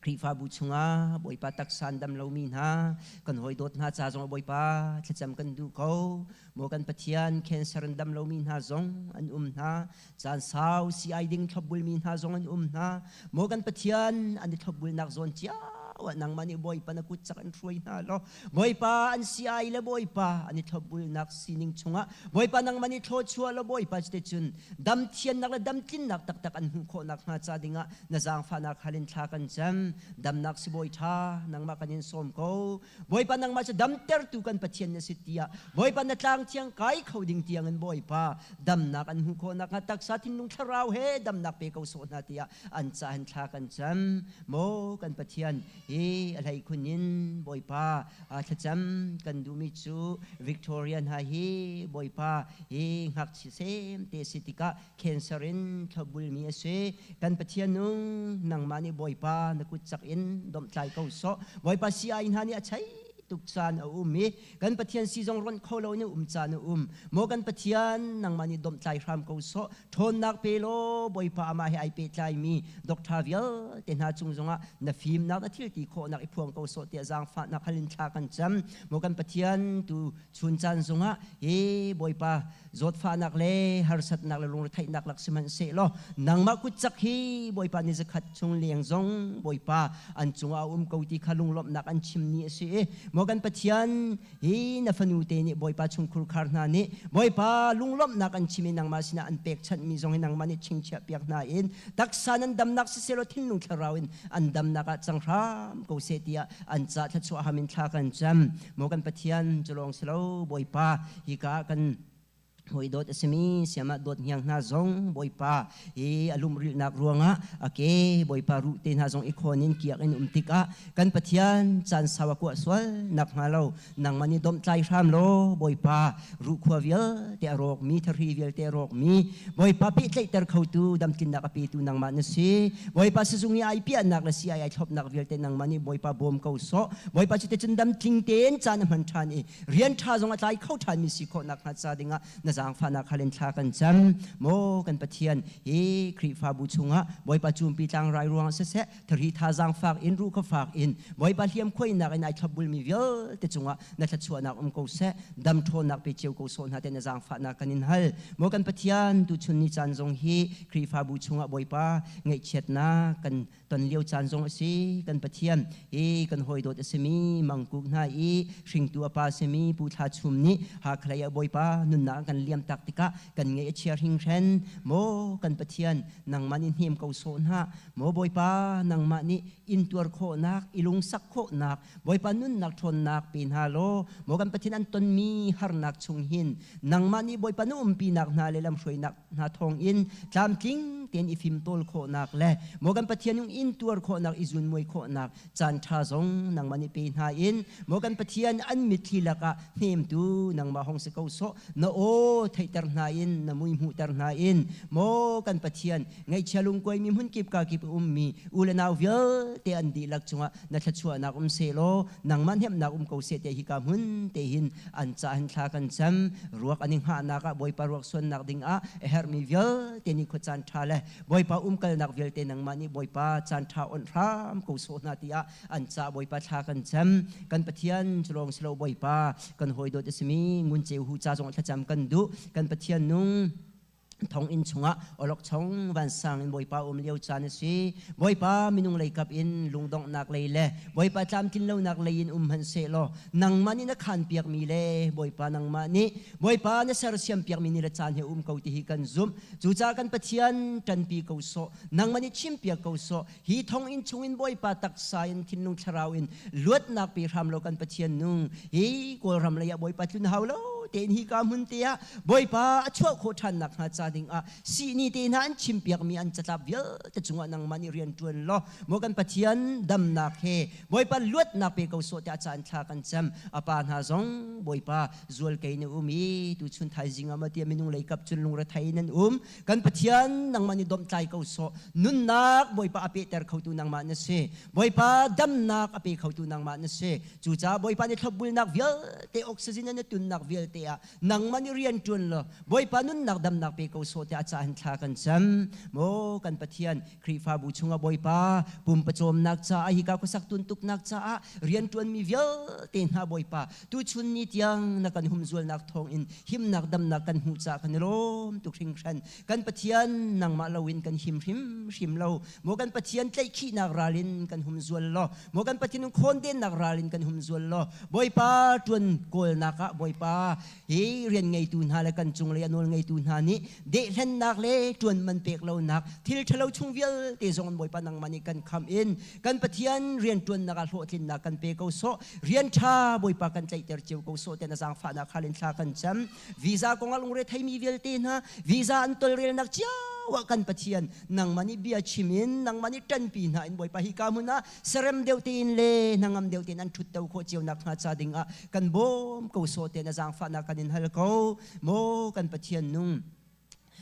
Khrihfabu chungah Bawipa taksa an dam lomi hna kan hawi dawt hna ca zong Bawipa thlacam kan duh ko. Maw kan Pathian cancer an dam lomi hna zong an um hna. Caan sau sii ding thlopbulmi hna zong an um hna. Maw kan Pathian an i thlopbulnak zawn cio ah nangmah nih Bawipa na kut cak in hruai hna law Bawipa an si ai le Bawipa an i thlopbulnak sining chungah Bawipa nangmah nih thluachuah law Bawipa cuticun dam thiannak le dam tlinnak taktak an hmuh khawhnak hnga ca dingah na zaangfahnak hal in thla kan cam. Damnak sibawi ṭha nangmah kan in sawm ko. Bawipa nangmah cu damtertu kan Pathian na si tiah Bawipa na tlang thiang kai kho ding tiangin Bawipa damnak an hmuh khawh nakhnga taksa thinlung thlarau he damnak pe ko sawh hna tiah an ca hin thla kan cam. Maw kan Pathian hi a hleikhun in Bawipa thlacam kan duhmi cu Victoria hna hi Bawipa hi ngakchia sem te si tikah cancer in thlopbulmi a si. Kan Pathian nung nangmah nih Bawipa na kut cak in domhtlai ko sawh. Bawipa si-ai hna nih a chei tuk caan a um i kan Pathian si zong ronh kho lo in um caan a um. Maw kan Pathian nangmah nih domhtlai hram ko sawh. Ṭhawnnak pe law Bawipa amah he ai pehtlaimi doctor vialte hna cung zongah na fimnak na thil ti khawhnak i phuang ko sawh tiah zaangfahnak hal in thla kan cam. Maw kan Pathian tu chun caan zongah hi Bawipa Zawtfahnak le harsatnak le lungretheihnak lak sihmanhsehlaw nangmah kutcak hi Bawipa ni zakhat chung leng zong Bawipa an cungah a um ko ti kha lunglawmhnak an chim ni a si i maw kan Pathian hi na fanu te nih Bawipa chungkhur khar hna nih Bawipa lunglawmhnak an chim i nangmah sinah an pekchanhmi zong hi nangmah nih chingchiah piak hna in taksa nan damnak siselaw thinlung thlarau in an damnak ah cang hram ko seh tiah an ca thluachuah ham in thla kan cam. Maw kan Pathian cu lawng si lo Bawipa hika ah kan hawi dawt a simi siamah dawt hniang hna zong Bawipa hi a lumrilhnak ruangah a ke Bawipa ruh te hna zong i khawn in kiak in um tikah kan Pathian caan sau a kuah sual nak hnga lo nangmah nih domhtlai hram law Bawipa ruhkhua vialte a rawkmi thahri vialte a rawkmi Bawipa pehtlaihter khotu damtlinnak a petu nangmah na si. Bawipa sizung i ai piahnak le si ai ai thlopnak vialte nangmah nih Bawipa bawm ko sawh. Bawipa cu te cun damtling tein caan a hman ṭhan i rian ṭha zong a tlai kho ṭhanmi si khawh nakhnga ca dingah na zaangfahnak hal in thla kan cam. Maw kan Pathian, hi Khrihfabu chungah Bawipa cumpi tlangrai ruangah siseh, thari thazaang fak in ruh kha fak in Bawipa hliam khuainak in ai thlopbulmi vialte cungah na thluachuahnak um ko seh, dam ṭhawnnak pe cio ko sawh hna te na zaangfahnak kan in hal. Maw kan Pathian, tuchun ni caan zong hi Khrihfabu chungah Bawipa ngaihchiatnak kan ton lio caan zong a si. Kan Pathian hi kan hawi dawt a simi mangkuk hna i hringtu a pa simi Pu Thla Chum nih Hakhalei ah Bawipa nunnak kan liam tak tikah kan ngaih a chia hringhran. Maw kan Pathian, nangmah nih hnem ko sawh hna. Maw Bawipa, nangmah nih intuar khawhnak, i lungsak khawhnak, Bawipa nunnak ṭhawnnak pe hna law, maw kan Pathian an tonmi harnak chung hin nangmah nih Bawipa na umpinak hna le lamhruainak hna thawngin tlamtling tein i fimtawl khawhnak le maw kan Pathian yung intuar khawhnak i zunmuai khawhnak caan ṭha zong nangmah nih pe hna in maw kan Pathian an mitthli lakah hnemtu nangmah hong si ko sawh. Na aw theihter hna in na mui hmuhter hna in maw kan Pathian ngaihchia lungkuaimi hmunkip kakip i ummi u le nau vialte an dihlak cungah na thluachuahnak um sehlaw nangmah hnemhnak um ko seh tiah hika hmun te hin an ca hin thla kan cam. Ruak an i hngahnak ah Bawipa ruak suannak dingah a herhmi vialte nih khuacaan ṭha le Bawipa umkalnak vialte nangmah nih Bawipa caan ṭha onh hram ko sawh hna tiah an ca Bawipa thla kan cam. Kan Pathian cu lawng si lo Bawipa kan hawi dawt a simi ngun ceu hu ca zong thlacam kan duh. Kan Pathian nung thonginn chungah awlokchong vansang in Bawipa um lio caan a si. Bawipa minung lei kap in lungdonghnak lei le Bawipa tlamtlin lonak lei in um hmanhsehlaw nangmah nih na khaan piakmi le Bawipa nangmah nih Bawipa na sersiam piakmi ni le caan he um ko ti hi kan zumh. Cucaah kan Pathian ṭanpi ko sawh, nangmah nih chimpiak ko sawh. Hi thonginn chungin Bawipa taksa in thinlung thlarau in luatnak pe hram law kan Pathian nung hi Kawlram lei ah Bawipa tlun hau lo tein hi ka hmun te ah Bawipa a chuah khawh ṭhan nakhnga ca dingah sihni te hna an chimpiakmi an catlap vialte cungah nangmah nih rian ṭuan law maw kan Pathian damnak he Bawipa luatnak pe ko sawh tiah caan thla kan cam. A pa hna zong Bawipa zual kei na um i tuchun thaizing ah ma tiah minung lei kap cun lungrethei nan um. Kan Pathian nangmah nih domhtlai ko sawh. Nunnak Bawipa a pehter khotu nangmah na si. Bawipa damnak a pe khotu nangmah na si. Cucaah Bawipa nih thlopbulnak vialte oxygen in a tunnak vialte ah nangmah nih rian ṭuan law Bawipa nunnak damnak pe ko sawh tiah a caah hin thla kan cam. Maw kan Pathian Khrihfabu chungah Bawipa pumpacawmnak caah hika khuasak tuntuknak caah rianṭuanmi vialte hna Bawipa tuchun ni tiang na kan humzualnak thawngin himnak damnak kan hmuh caah kan i lawm tuk hringhran. Kan Pathian nangmah loin kan him hrimhrim lo. Maw kan Pathian tlaihkhihnak ral in kan humzual law, maw kan Pathian khawndennak ral in kan humzual law, Bawipa ṭuan kawlnak ah Bawipa hi rian ngeitu hna le kan cunglei a nawl ngeitu hna nih dehhlennak le ṭuan man pek lonak thil ṭhalo chung vialte zong Bawipa nangmah nih kan khamh in kan Pathian rian ṭuannak ah hlawhtlinnak kan pe ko sawh. Rian ṭha Bawipa kan tlaihter cio ko sawh tiah na zaangfahnak hal in thla kan cam. Visa kongah lungre theimi vialte hna visa an tolrelnak cio ah kan Pathian nangmah nih bia chim in nangmah nih ṭanpi hna in Bawipa hika hmun ah serem deuh tein le hnangam deuh tein an ṭhutto khawh cio nakhnga ca dingah kan bawm ko sawh tiah na zaangfahnak kan in hal ko. Maw kan Pathian nung.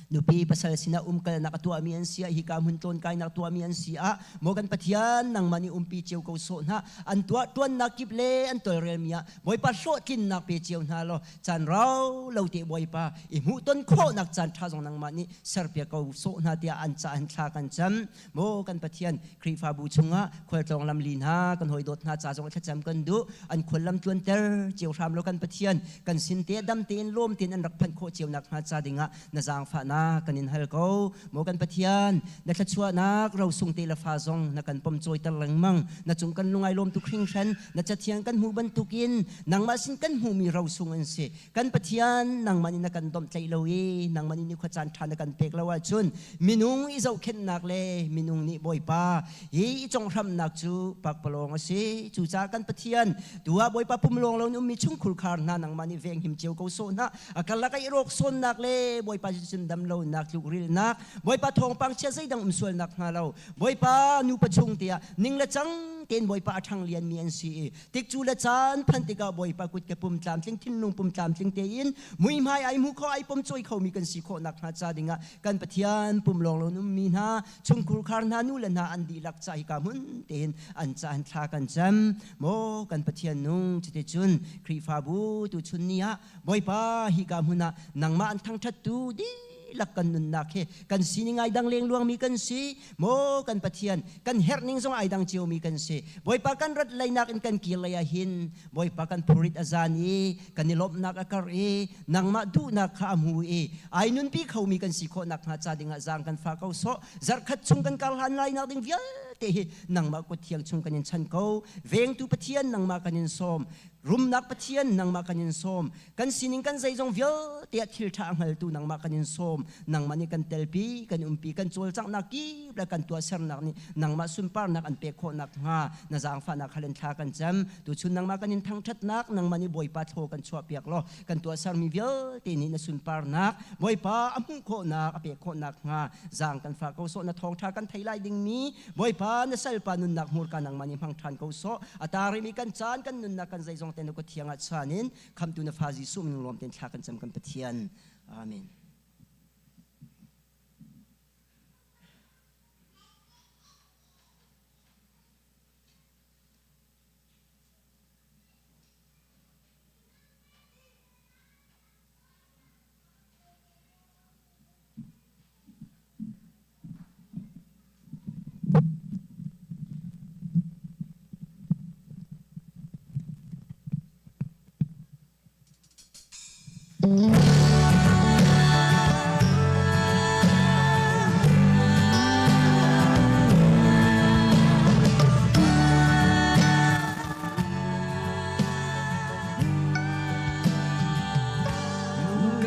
Nupi pasal sinah umkalnak a tuahmi an si ah, hika hmun tlawn-kainak tuahmi an si ah, maw kan Pathian, nangmah nih umpi cio ko sawh hna. An tuah ṭuannak kip le an tawlrelmi ah Bawipa hlawhtlinnak pe cio hna law, caan rau lo te Bawipa i hmuhton khawhnak caan ṭha zong nangmah nih serpiak ko sawh hna tiah an ca hin thla kan cam. Maw kan Pathian, Khrihfabu chungah khualtlawng lamli hna, kan hawidawt hna ca zong thlacam kan duh. An khuallam tluanter cio hram law kan Pathian, kan sin te dam tein lawm tein an rak phanh khawh cio nakhnga ca dingah na zaangfahnak kan in hal ko. Maw kan Pathian, na thluachuahnak rosung te le fa zong na kan pom cawiter lengmang. Na cung kan lungai lawm tuk hringhran, na cathiang kan hmuh bantukin nangmah sin kan hmuhmi rosung an si. Kan Pathian, nangmah nih na kan domhtlaih lo i nangmah nih nikhua caan ṭha na kan pek lo ahcun minung i zohkhenhnak le minung nih Bawipa hi i conghramnak cu pakpalawng a si. Cucaah kan Pathian, tu ah Bawipa pum lawng lo in ummi chungkhur khar hna nangmah nih venghim cio ko sawh hna. A karlak ah i rawk sawnnak le Bawipa cun dam lonak tlukrilnak, Bawipa thawngpang chia zeidang um sualnak hnga lo, Bawipa nupa chung tiah ning le cang tein Bawipa a ṭhang lianmi an si i tikcu le caan phanh tikah Bawipa kut ke pum tlamtling thinlung pum tlamtling tein muihmai ai hmu kho ai pom cawi khomi kan si khawh nakhnga ca dingah kan Pathian pum lawng lo ummi hna chungkhur khar hna nu le hna an dihlak ca hika hmun tein an ca hin thla kan cam maw kan Pathian nung cuticun Khrihfabu tu chun ni ah Bawipa hika hmun ah nangmah an thangṭhattu dihlak kan nunnak hi kan sining ai dang lengluangmi kan si Maw kan Pathian, kan herh ning zong ai dang ciomi kan si. Bawipa kan rat leinak in kan kir lei ah hin Bawipa kan phurit a zan i kan i lawmhnak a karh i nangmah duhnak kha a hmu i ai nunpi khomi kan si khawh nakhnga ca dingah zaang kan fa ko sawh. Zarhkhat chung kan kar hlan lai nak ding vialte hi nangmah kut thiang chung kan in chan ko. Vengtu Pathian nangmah kan in sawm. Rumnak Pathian nangmah kan in sawm. Kan sining kan zeizong vialte ah thil ṭha a hngaltu nangmah kan in sawm. Nangmah nih kan telpi, kan umpi, kan cawlcanghnak kip le kan tuahsernak nih nangmah sunparnak an pek khawh nakhnga na zaangfahnak hal in thla kan cam. Tuchun nangmah kan in thangṭhatnak, nangmah nih Bawipa thaw kan chuahpiak law kan tuahsermi vialte nih na sunparnak Bawipa a hmuh khawhnak, a pek khawh nakhnga zaang kan fah ko sawh. Na thawngṭha kan thei lai dingmi Bawipa na salpa nunnak hmurka nangmah nih hmang ṭhan ko sawh. A tarimi kan caan, kan nunnak, kan zeizong te na kut thiang ah chan in Khamtu na fa Jesuh min lawm tein thla kan cam kan Pathian. Amen.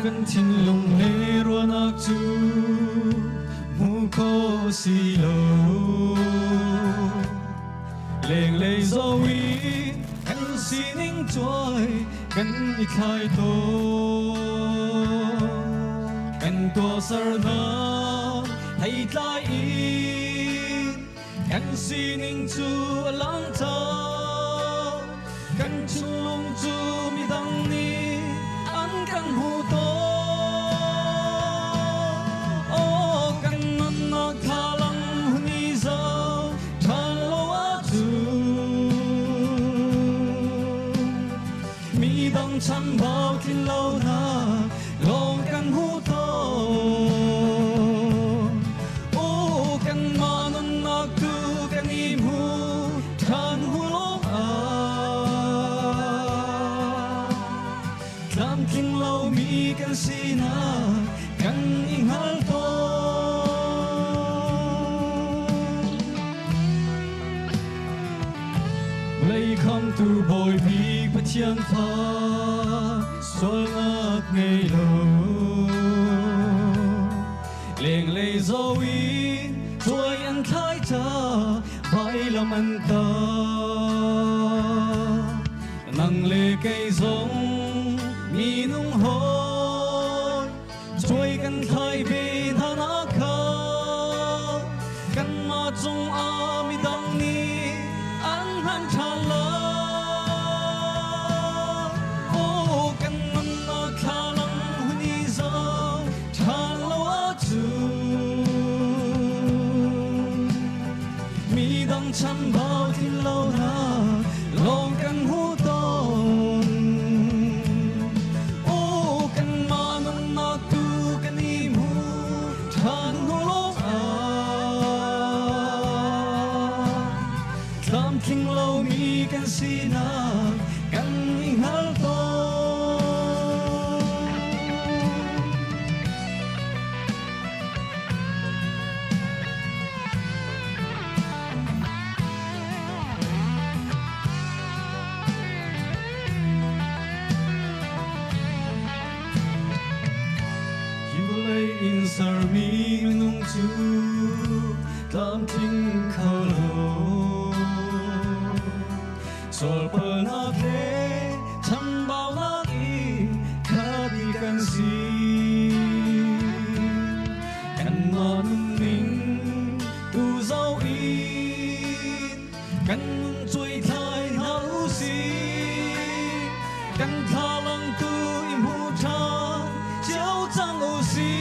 Kan thinlung le ruahnak cu hmu kho si lo. Lenglei zoh i kan sining cuai kan i thlai tawn. Kan tuahsernak theitlai in kan sining cu a lang cang. Kan chunglung cu midang nih an kan hmu tawn. Aw, kan nunnak thlalang hun i zoh ṭhan lo ahcun midang chambau tlin lonak lawng kan hmu tawn. Aw, kanmah nunnak tu kan i hmu ṭhan hu lawngah tlamtling lomi kan sinak kan i hngal tawn. Vawlei khamtu Bawi bik Pathian fa sualnak ngei lo lenglei zoh in cuai an thlai ca vailam an tah. Nang le kei zong minung hawi cuai kan thlai ve hna nak kha kanmah cungah midang nih an hman ṭhan lai. Aw, kan nunnak thlalang hun i zoh ṭhan lo ahcun. dang chambau tlin lo nak lawng kan hmu tawn. Aw kanmah nunnak tu kan i hmu ṭhan hnu lawng ah tlamtling lomi kan sinak kan i hngal tawn. Hi vawlei in sermi minung cu tlamtling kho lo. Sualpalnak le chambaunak i khat kan si. Kanmah nunning tu zoh in kan nun cuaithlai hna u sih. Kan thlalang tu i hmu ṭhan cio cang u sih.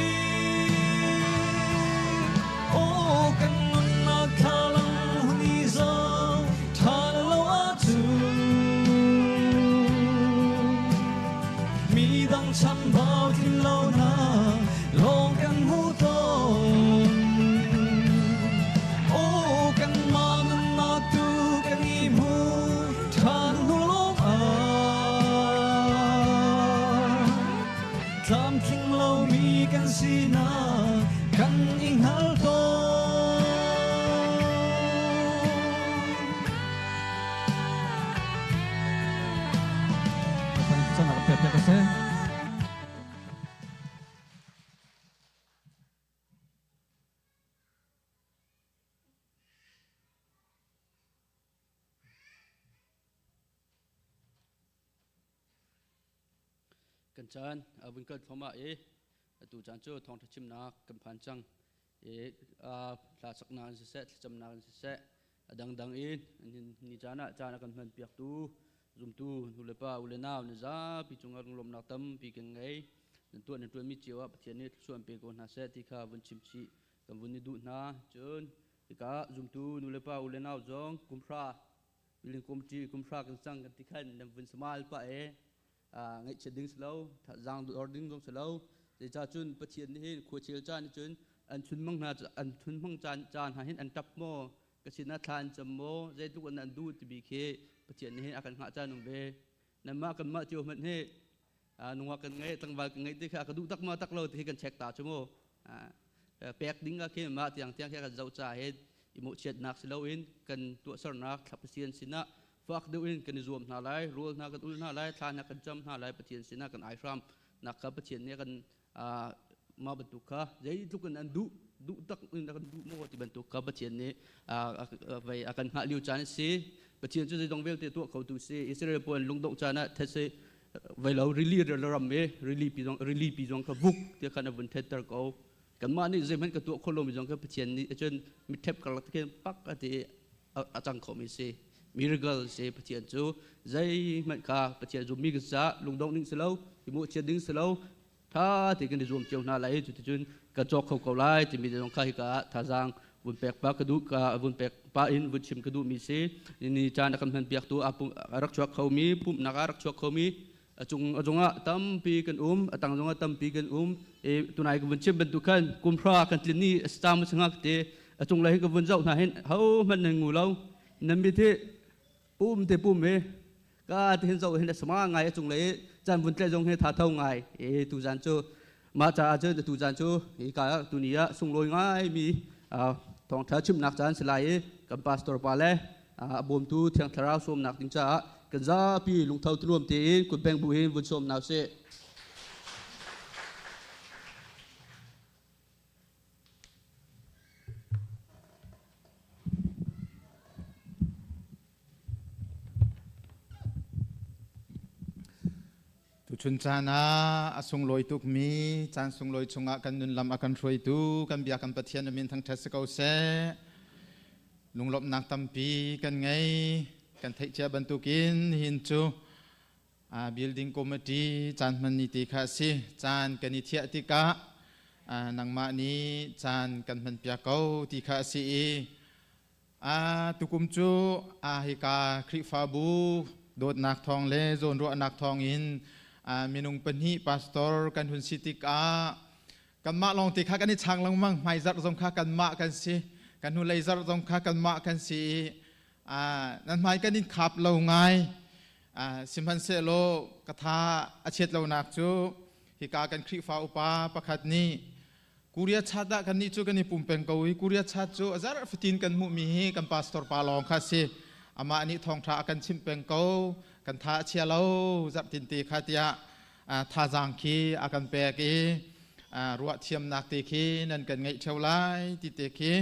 Aw kan nunnak thlalang hun i zoh ṭhan lo ahcun mi dang chambau tlin lonak lawng kan hmu tawn. Aw kanmah nunnak tu kan i hmu ṭhan hnu lawng ah tlamtling lomi kan sinak kan i hngal tawn. Kan caan a vun kal thluahmah i atu caan cu thawngṭha chimnak kan phan cang i hla saknak in siseh thlacamnak in siseh a dangdang in ni caan ah caan a kan hman piaktu zumtu nulepa u le nau na zapi cungah lunglawmhnak tampi kan ngei. Nan tuah nan ṭuanmi cio ah Pathian nih thluachuah in pe ko hna seh ti kha vun chim chih kan vun i duh hna. Cun hika zumtu nulepa u le nau zong kumhra building committee kumhra kan cang kan ti khan nan vun samal pah e ngaihchiat ding si lo, zaang dor ding zong si lo. Zeicah cun Pathian nih hin khuachel caan cun an chunmang hna an chunmang caan caan hna hin an ṭap maw, ka sinah thla an cam maw, zeitluk in an duh timi khi Pathian nih hin a kan hngah caan um ve. Nanmah kanmah cio hmanh hi nungak kan ngeih, tlangval kan ngeih ti kha ka duh tak ma tak lo ti hi kan check ta cu mu. Pek ding ah khin mah tiang tiang khi kan zoh ca he i mawhchiatnak si loin kan tuahsernak thla Pathian sinah fak deuh in kan i zuam hna lai, rawl hna kan ul hna lai, thla hna kan cam hna lai, Pathian sinah kan aihram nak kha Pathian nih kan mah bantuk kha zeitluk in an duh duh tak in kan duh maw ti bantuk kha Pathian nih vei a kan hngah lio caan a si. Pathian cu zeidong vialte tuah khotu si. Israel pawl lungdongh caan ah thetse vei lo rili ram i rili pi zong rili pi zong kha vuk tiah khan a vun thetter ko. Kanmah nih zeihmanh ka tuah kho lomi zong kha Pathian nih cun mitthep karlak te khin pak a ti a cang khomi si. Miracle si. Pathian cu zeihmanh kha Pathian zummi kan si caah lungdongh ding si lo, i mawhchiat ding si lo, tha te kan i zuam cio hna lai. Cuticun kan cawk kho ko lai timi zong kha hika ah thazaang vun pek pa ka duh ka vun pek pa in vun chim ka duhmi si. Ni caan a kan hman piaktu a rak chuak khomi pumhnak ah rak chuak khomi a cung a zungah tampi kan um, a tang zongah tampi kan um e. Tunai ka vun chim bantuk khan kumhra kan tlin ni stam sangak te a cung lai ka vun zoh hna hin ho hmanh nan ngu lo, nan mit hi pum te pum e ka te hin zoh hin a sama ngai. A cung lei chan vun tle zong hi tha tho ngai e. Tu zan cu mah caah cun tu zan cu hi ka tu ni ah sunglawi ngai mi thawngtha chimnak caan si lai i kan pastor pa le a bawmtu thiang thlarau sawmnak ding caah kan zapi lungtho tunuam tein kutbeng bu hin vun sawm hna usih. Tuchun caan ah a sunglawi tukmi caan sunglawi chungah kan nunlam a kan hruaitu kan bia kan Pathian a min thangṭhat si ko seh. Lunglawmhnak tampi kan ngei. Kan theih cia bantukin nihin cu building committee caan hman ni ti kha a si. Caan kan i thiah tikah nangmah nih caan kan hman piak ko ti kha a si i. Tukum cu hika Khrihfabu dawtnak thawng le zawnruahnak thawng in minung pahnih pastor kan hun si tikah kanmah lawng te kha kan i chang lengmang. Hmaizarh zong kha kanmah kan si, kan hnulei zarh zong kha kanmah kan si i nan hmai kan in khap lo ngai. Sihmanhsehlaw ka tha a chiat lonak cu hika kan Khrihfa upa pakhat nih Korea chat ah kannih cu kan i pum peng ko i Korea chat cu a zarh fatin kan hmuhmi hi kan pastor pa lawng kha si. Amah nih thawngṭha a kan chimh peng ko, kan tha a chia lo zarhtin te kha tiah thazaang khi a kan pek i ruah thiamnak te khi nan kan ngeih ṭheo lai ti te khi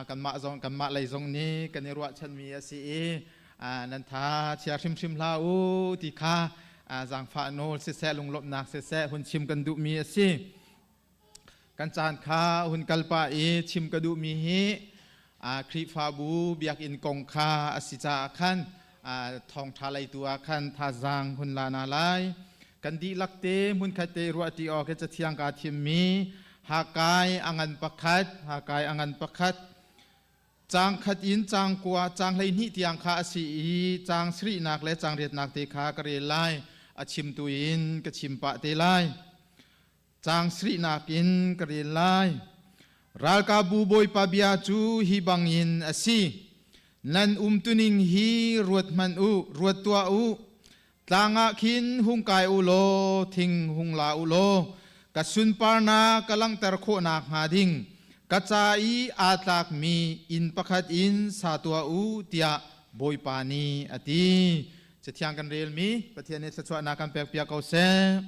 kanmah zong kanmah lei zong nih kan i ruahchanmi a si i nan tha chia hrimhrim hlah u ti kha zaangfah nawl siseh lunglawmhnak siseh hun chim kan duhmi a si. Kan caan kha hun kal pah i chim ka duhmi hi Khrihfabu biakinn kong kha a si caah khan thawngṭha leitu ah khan thazaang hun la na lai. Kan dihlak te hmunkhat te ruahṭi awk hi cathiang kaa thimmi Hakai a ngan pakhat, Hakai a ngan pakhat, Caang khat in caang kua, caang 12 tiang kha a si i caang sarihnak le caang riatnak te kha ka rel lai. A chimtu in ka chim pah te lai. Caang sarihnak in ka rel lai. Ralkapbu Bawipa bia cu hi bangin a si. Nan umtuning hi ruat hmanh u, ruat tuah u. Tlang ah khin hung kai u law thing hung la u law ka sunparnak ka langhter khawhnak hnga ding ka ca i aa tlakmi inn pakhat in sa tuah u tiah Bawipa nih a ti. Cathiang kan relmi Pathian nih thluachuahnak kan pekpiak ko seh.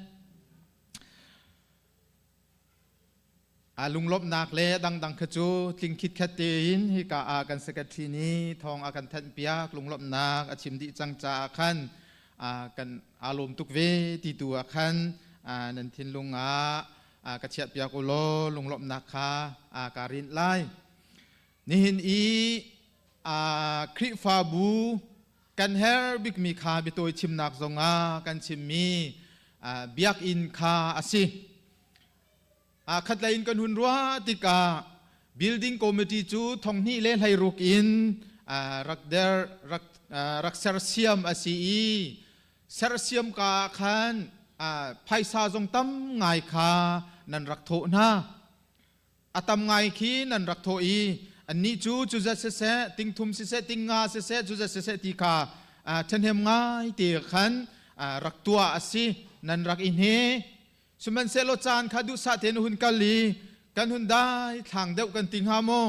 A lunglawmhnak le dangdang kha cu tling khitkhat tein hika ah kan secretary nih thawng a kan thanhpiak. Lunglawmhnak a chim dih cang caah khan kan aa lawm tuk ve ti tu ah khan nan thinlung ah ka chiahpiak u law lunglawmhnak kha kaa rinh lai. Nihin i Khrihfabu kan herh bikmi kha biatawi chimnak zongah kan chimmi biakinn kha a si. Khatlei in kan hun ruah tikah building committee cu thonghnih le hleiruk in rak der rak rak sersiam a si i sersiam ka ah khan phaisa zong tam ngai kha nan rak thawh hna. A tam ngai khi nan rak thawh i annih cu cuzat siseh tingthum siseh tingnga siseh cuzat siseh ti kha ṭhahnem ngai te khan rak tuah a si nan rak i hne. Sihmanhsehlaw caan kha duhsah tein hun kal i kan hun dai thlang deuh kan ti hnga maw?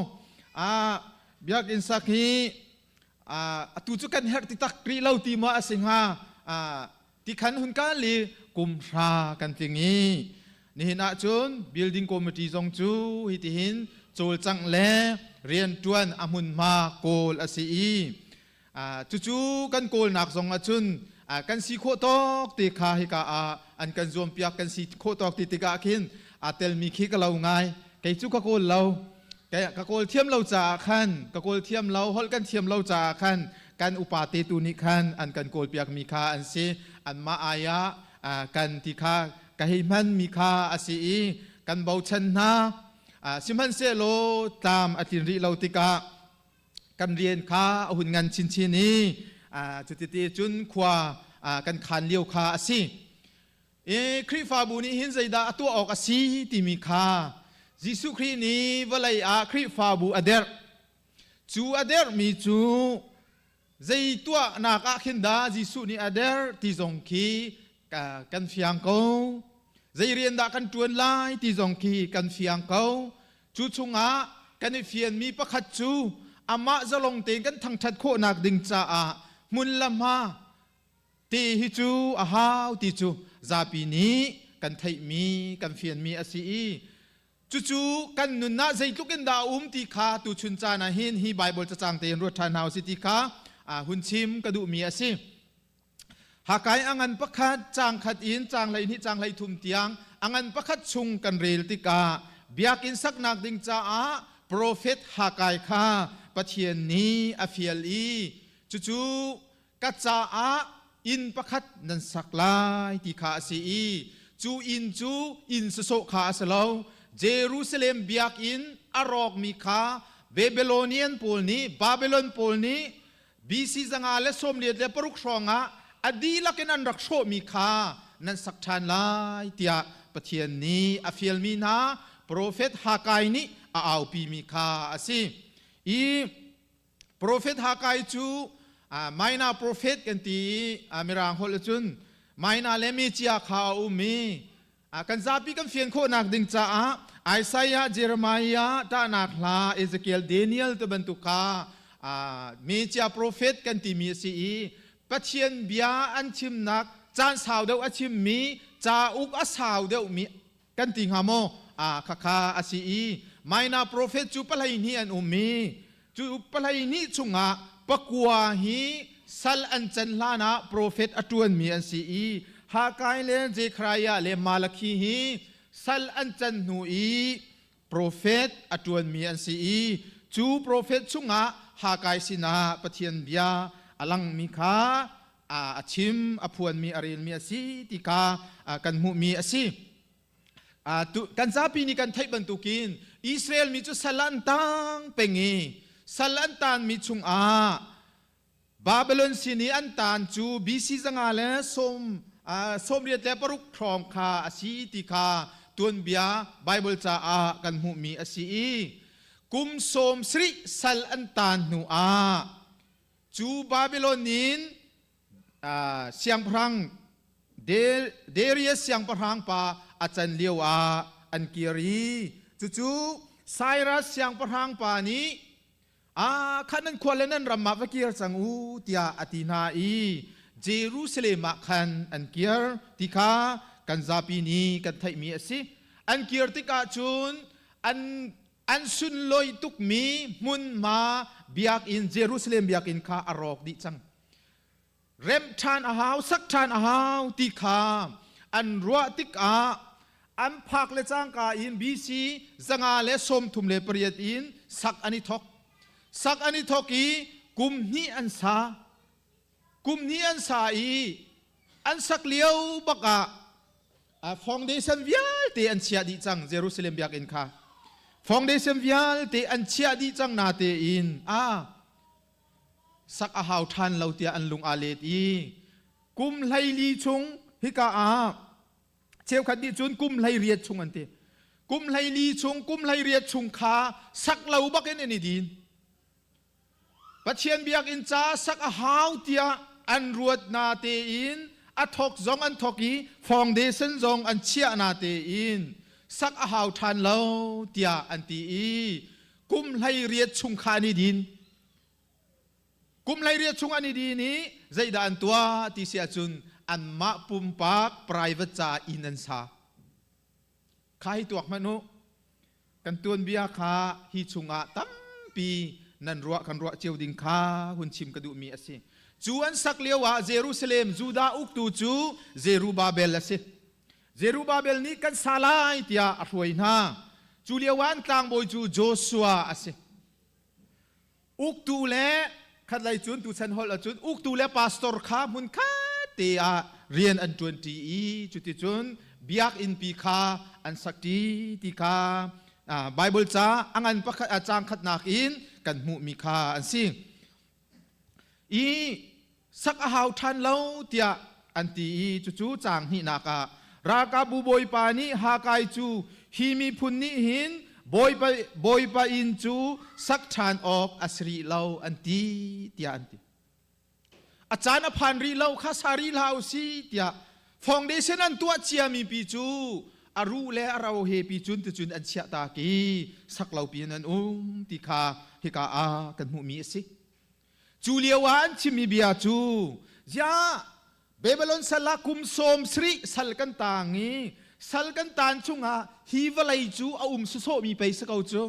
Biakinn sak hi atu cu kan herh ti tak rih lo ti maw a si hnga? Ti khan hun kal i kum hra kan tling i nihin ah cun building committee zong cu hitihin cawlcangh le rianṭuan a hmunhma kawl a si i cucu kan kawlnak zong ah cun kan si khawh tawk te kha hika ah an kan zuampiak. Kan si khawh tawk ti tikah khin aa telmi khi ka lo ngai. Kei cu ka kawl lo, ka kawl thiam lo caah khan, ka kawl thiam lo, holh kan thiam lo caah khan kan upa te tu nih khan an kan kawlpiak mi kha an si. Anmah ai ah kan ti kha ka hei hman mi kha a si i kan bochan hna. Sihmanhsehlaw tlam a tlin rih lo tikah kan rian kha a hun ngan chinchin i cutiti cun khua kan khan lio kha a si i Khrihfabu nih hin zeidah a tuah awk a si timi kha Jesuh Khrih nih vawlei ah Khrihfabu a derh. Cu a derhmi cu zei tuahnak ah khin dah Jesuh nih a derh ti zong khi kan fiang ko. Zei rian dah kan ṭuan lai ti zong khi kan fiang ko. Cu chungah kan i fianmi pakhat cu amah zalong tein kan thangṭhat khawhnak ding caah hmun le hma ti hi cu a hau ti cu zapi nih kan theihmi kan fianmi a si i cucu kan nun ah zeitluk in dah a um ti kha tuchun caan ah hin hi Baibal cacang tein ruat ṭhan hna usih ti kha hun chim ka duhmi a si. Hakai a ngan pakhat caang khat in caang 12 caang 13 tiang a ngan pakhat chung kan rel tikah biakinn saknak ding caah profet Hakai kha Pathian nih a fial i cucu ka caah inn pakhat nan sak lai ti kha a si i cu inn cu inn sawsawh kha a si lo. Jerusalem biakinn a rawkmi kha. Babylonian pawl nih Babylon pawl nih BC 146 hrawngah a dihlak in an rak hrawhmi kha nan sak ṭhan lai tiah Pathian nih a fialmi hna profet Hakai nih a aupimi kha a si. I profet Hakai cu minor prophet kan ti i Mirang holh cun minor le mecia kha a um i kan zapi kan fian khawhnak ding caah Isaiah, Jeremiah, ṭahnak hla, Ezekiel, Daniel te bantuk kha mecia prophet kan timi a si i Pathian bia an chimnak caan sau deuh a chimmi cauk a sau deuhmi kan ti hnga maw khakha a si i minor prophet cu 12 an um i cu 12 chungah pakua hi sal an can hlan ah profet a ṭuanmi an si i Hakai le Zekhariah le Malakhi hi sal an can hnu i profet a ṭuanmi an si i cu profet chungah Hakai sinah Pathian bia a langmi kha a chim a phuanmi a relmi a si ti kha kan hmuhmi a si. Kan zapi nih kan theih bantukin Israel mi cu sal an tang peng i sal an taanmi chungah Babylon sin i an taan cu BC 196 hrawng kha a si ti kha tuanbia Bible caah kan hmuhmi a si i kum 70 sal an taan hnu ah cu Babylon in siangpahrang Darius siangpahrang pa a can lio ah an kir i cucu Cyrus siangpahrang pa nih a khan nan khua le nan ram ah va kir cang u tiah a ti hna i Jerusalem ah khan an kir ti kha kan zapi nih kan theihmi a si. An kir tikah cun an sunlawih tukmi hmunhma biakinn Jerusalem biakinn kha a rawk dih cang. Remh ṭhan a hau, sak ṭhan a hau ti kha an ruah tikah an phak le cangka in BC 138 in sak an i thok. Sak an i thok i kum hnih an sa. Kum hnih an sa i an sak lio bak ah foundation vialte an chiah dih cang Jerusalem biakinn kha. Foundation vialte an chiah dih cang na tein a sak a hau ṭhan lo tiah an lung aa let i kum 14 chung hika ah cheukhat nih cun kum 18 chung an ti. Kum 14 chung, kum 18 chung kha sak lo bakin an i din. Pathian biakinn ca sak a hau tiah an ruat na tein a thok zong an thok i foundation zong an chiah na tein sak a hau ṭhan lo tiah an ti i kum 18 chung kha an i din. Kum 18 chung an i din i zeidah an tuah ti si ahcun anmah pumpak private ca inn an sa. Kha hi tuak hmanh u. Kan tuanbia kha hi chungah tampi nan ruah kan ruah cio ding kha hun chim ka duhmi a si. Cu an sak lio ah Jerusalem Judah uktu cu Zerubbabel a si. Zerubbabel nih kan sa lai tiah a hruai hna. Cu lio ah an tlangbawi cu Joshua a si. Uktu le khatlei cun tuchan holh ahcun uktu le pastor kha hmun khat te ah rian an ṭuanṭi i cuticun biakinn pi kha an sakṭi ti kha Bible ca a ngan pakhat a caang khatnak in kan hmuhmi kha an si. I sak a hau ṭhan lo tiah an ti i cucu caang hnihnak ah ralkapbu bawipa nih Hakai cu hi miphun nih hin Bawipa, Bawipa inn cu sak ṭhan awk a si rih lo an ti tiah an ti. A caan a phan rih lo kha sa rih hlah u si tiah foundation an tuah ciami pi cu a ruh le a ro he pi cun ticun an chiah ta ki sak lo pi in an um ti kha hika ah kan hmuhmi a si. Cu lio ah an chimmi bia cu ziah Babylon sal ah kum 70 sal kan taang i sal kan taan chungah hi vawlei cu a um sawsawhmi pei si ko cu.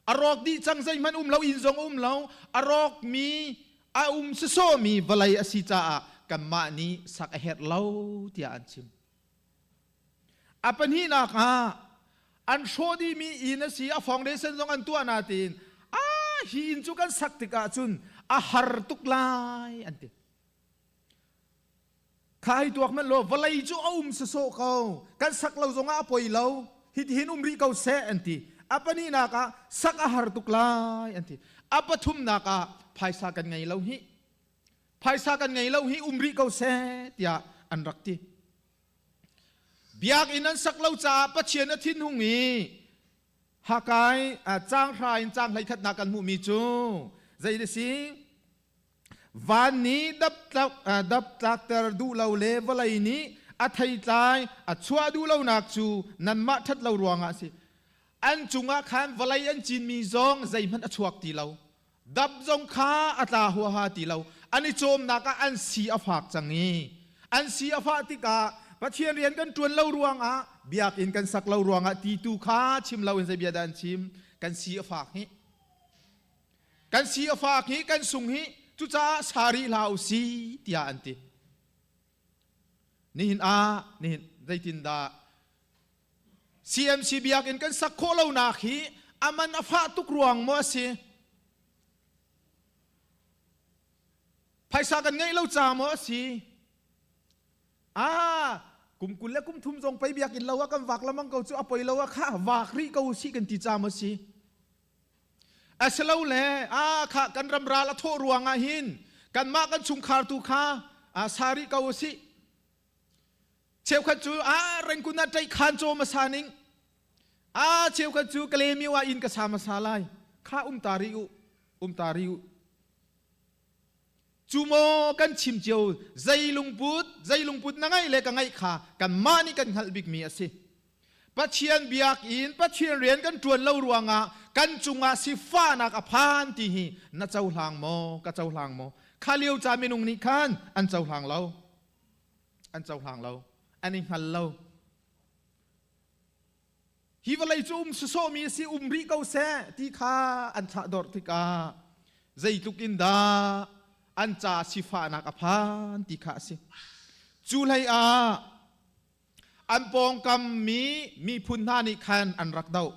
A rawk dih cang zeihmanh um lo inn zong um lo a rawkmi a um sawsawhmi vawlei a si caah kanmah nih sak a herh lo tiah an chim. A pahnihnak ah an hrawh dihmi inn a si a foundation zong an tuah na tiin a hi inn cu kan sak tikah cun a har tuk lai an ti. Kha hei tuak hmanh law vawlei cu a um sawsawh ko kan sak lo zongah a poi lo hitihin um rih ko seh an ti. A pahnihnak ah sak a har tuk lai an ti. A pathumnak ah phaisa kan ngei lo hi. Phaisa kan ngei lo hi um rih ko seh tiah an rak ti. Biakinn an sak lo caah Pathian a thinhung i Hakai caang hra in caang hleikhatnak kan hmuhmi cu zei a si? Van nih dap tlakter duh lo le vawlei nih a theitlai a chuah duh lonak cu nanmah ṭhat lo ruangah a si. An cungah khan vawlei an cinmi zong zeihmanh a chuak ti lo. Dap zong kha a tla huaha ti lo. An i cawmnak ah an si a fak cang i an si a fah tikah Pathian rian kan ṭuan lo ruangah biakinn kan sak lo ruangah ti tu kha chim loin zei bia dah an chim? Kan si a fak hi. Kan si a fak hi kan sung hi cucaah sa rih hlah u si tiah an ti. Nihin ah nihin zeitindah CMC biakinn kan sak khawh lonak hi a man a fah tuk ruang maw a si? Phaisa kan ngeih lo ca maw a si? Ah, kum 20 le kum 30 zong pei biakinn lo ah kan vak lamang ko cu a poi lo ah kha vak rih ko si kan ti ca maw si? Asilole a kha kan ram ral a thawh ruangah hin kanmah kan chungkhar tu kha sa rih ko usih. Cheukhat cu a rengkun ah ṭaih khan caw hmasa ning. A cheukhat cu Kalemiu ah inn ka sa hmasa lai. Kha um ta rih u, um ta rih u. Cu maw kan chim cio zei lungput, zei lungput na ngeih le ka ngeih kha kanmah nih kan hngalh bikmi a si. Pathian biakinn, Pathian rian kan ṭuan lo ruangah kan cungah sifahnak a phan ti hi na cohlang maw, ka cohlang maw? Kha lio ca minung nih khan an cohlang lo. An cohlang lo. An i hngal lo. Hi vawlei cu um sawsawhmi a si, um rih ko seh ti kha an thlahdorh tikah zeitluk in dah an ca sifahnak a phan ti kha a si. Cu hlei ah An pawngkam mi miphun hna nih khan an rak doh.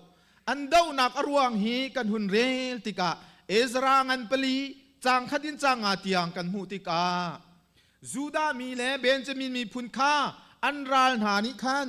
An dohnak a ruang hi kan hun rel tikah Ezra ngan pali caang khat in caang nga tiang kan hmuh tikah Judah mi le Benjamin miphun kha an ral hna nih khan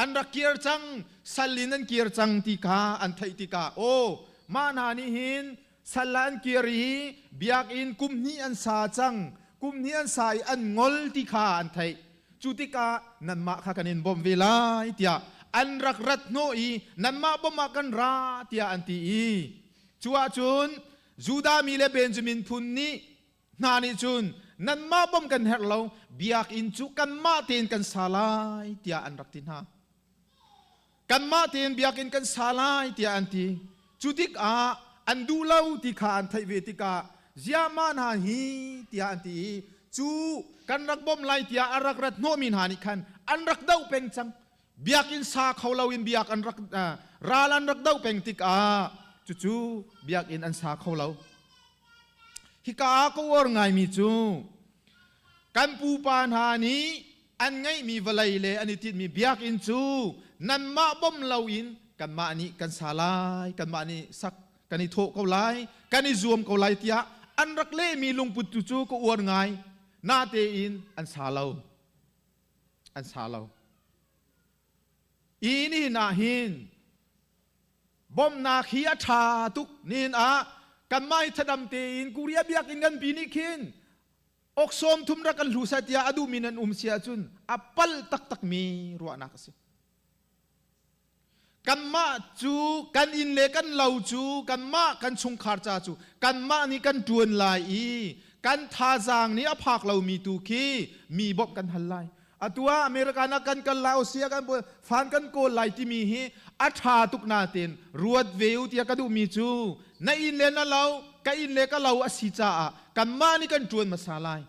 an rak kir cang, sal in an kir cang ti kha an theih tikah aw mah hna nih hin sal ah an kir i biakinn kum hnih an sa cang, kum hnih an sa i an ngol ti kha an theih. Cu tikah nanmah kha kan in bawmh ve lai tiah an rak rat hnawh i nanmah bawmh ah kan ra tiah an ti i cu ahcun Judah mi le Benjamin phun nih hna nih cun nanmah bawmh kan herh lo biakinn cu kanmah tein kan sa lai tiah an rak ti hna. Kanmah tein biakinn kan sa lai tiah an ti. Cu tikah an duh lo ti kha an theih ve tikah ziah mah hna hi tiah an ti i cu kan rak bawmh lai tiah a rak rat hnawhmi hna nih khan an rak doh peng cang. Biakinn sa kho loin biak an rak ral an rak doh peng tikah cucu biakinn an sa kho lo. Hika ah ka uar ngaimi cu kan pupa hna nih an ngeihmi vawlei le an i tinhmi biakinn cu nanmah bawmh loin kanmah nih kan sa lai, kanmah nih sak kan i thawh ko lai, kan i zuam ko lai tiah an rak lehmi lungput tu cu ka uar ngai. Natein an sa lo. An sa lo. I nihin ah hin bawmhnak hi a ṭha tuk. Nihin ah kanmah hi thadam tein Korea biakinn kan pi nih khin Awk 30 rak kan hlu seh tiah a duhmi nan um si ahcun a pal taktakmi ruahnak a si. Kanmah cu kan inn le kan lo cu kanmah kan chungkhar ca cu kanmah nih kan ṭuan lai i kan thazaang nih a phak lomi tu khi mi bawmh kan hal lai. Atu ah America na kan kal lai Australia kan fan kan kawl lai timi hi a ṭha tuk nain ruat ve u tiah ka duhmi cu na inn le na lo ka inn le ka lo a si caah kanmah nih kan ṭuan hmasa lai.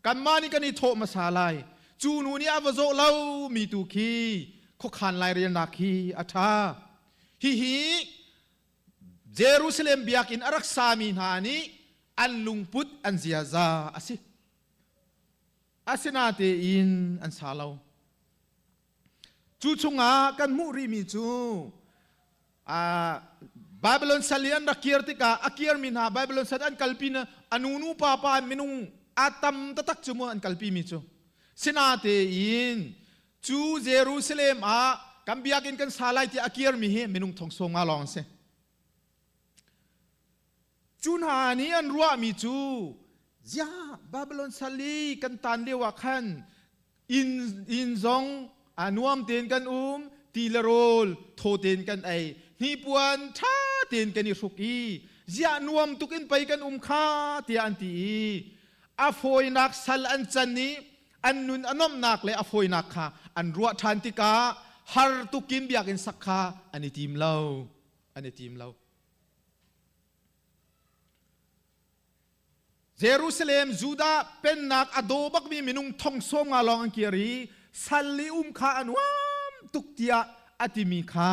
Kanmah nih kan i thawh hmasa lai. Cu nu nih a va zawh lo mi tu khi khuakhan lairelnak hi a ṭha. Hihi Jerusalem biakinn a rak sami hna nih an lungput an ziaza a si. Asinatein an sa lo. Cu chungah kan hmuh rihmi cu Babylon sal i an rak kir tikah a kirmi hna Babylon sal an kalpi na a nu nu pa pa minung a tam taktak cu mu an kalpi mi cu. Sinatein cu Jerusalem ah kan biakinn kan sa lai tiah a kirmi hi minung thong sawm nga lawng an si. Cu hna nih an ruahmi cu ziah Babylon sal i kan tan lio ah khan inn, inn zong a nuam tein kan um, ti le rawl thaw tein kan ei, hnipuan ṭha tein kan i hruk i ziah nuam tuk in pei kan um kha tiah an ti i a fawinak sal an can i an nun a nuamhnak le a fawinak kha an ruah ṭhan tikah har tukin biakinn sak kha an i tim lo an i tim lo. Jerusalem Judah pennak a daw bakmi minung thong sawm nga lawng an kir i sal i um kha a nuam tuk tiah a timi kha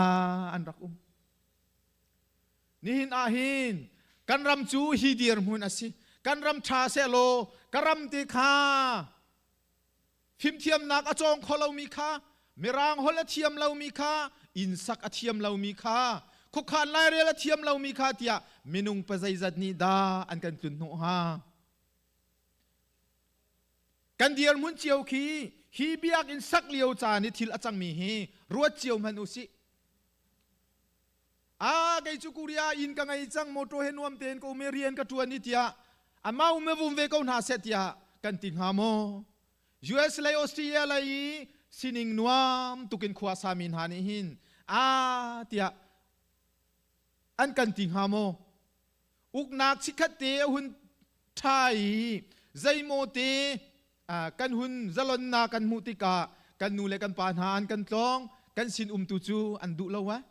an rak um. Nihin ah hin kan ram cu hi dirhmun a si. Kan ram ṭha sehlaw ka ram te kha Fimthiamnak a cawng kho lomi kha, Mirang holh a thiam lomi kha, inn sak a thiam lomi kha, khuakhan lairel a thiam lomi kha tiah minung pazeizat nih dah an kan tlun hnawh hnga? Kan dirhmun cio khi hi biakinn sak lio caan i thil a cangmi hi ruat cio hmanh u sih. A kei cu Korea inn ka ngei cang motor he nuam tein ka um i rian ka ṭuan i tiah amah um vum ve ko hna seh tiah kan ti hnga maw? US lei Australia lei i sining nuam tukin khua sami hna nih hin a tiah an kan ti hnga maw? Uknak chikkhat te a hun ṭha i zeimaw te kan hun zalonnak kan hmuh tikah kan nu le kan pa hna an kan tlawng kan sin umtu cu an duh lo ah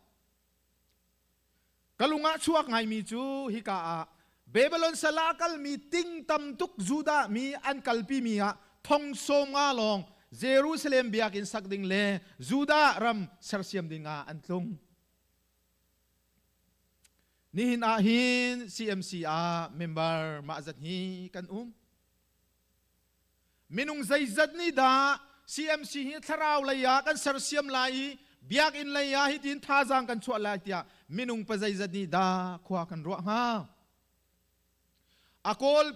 Ka lung ah chuak ngaimi cu hika ah Babylon sal ah a kalmi ting tam tuk Judah mi an kalpimi ah thong sawm nga lawng Jerusalem biakinn sak ding le Judah ram sersiam ding ah an tlung. Nihin ah hin CMC ah member mah zat hi kan um. Minung zeizat nih dah CMC hi thlarau lei ah kan sersiam lai i biakinn lei ah hitin thazaang kan chuah lai tiah minung pa zeizat nih dah khua kan ruah hnga? A kawl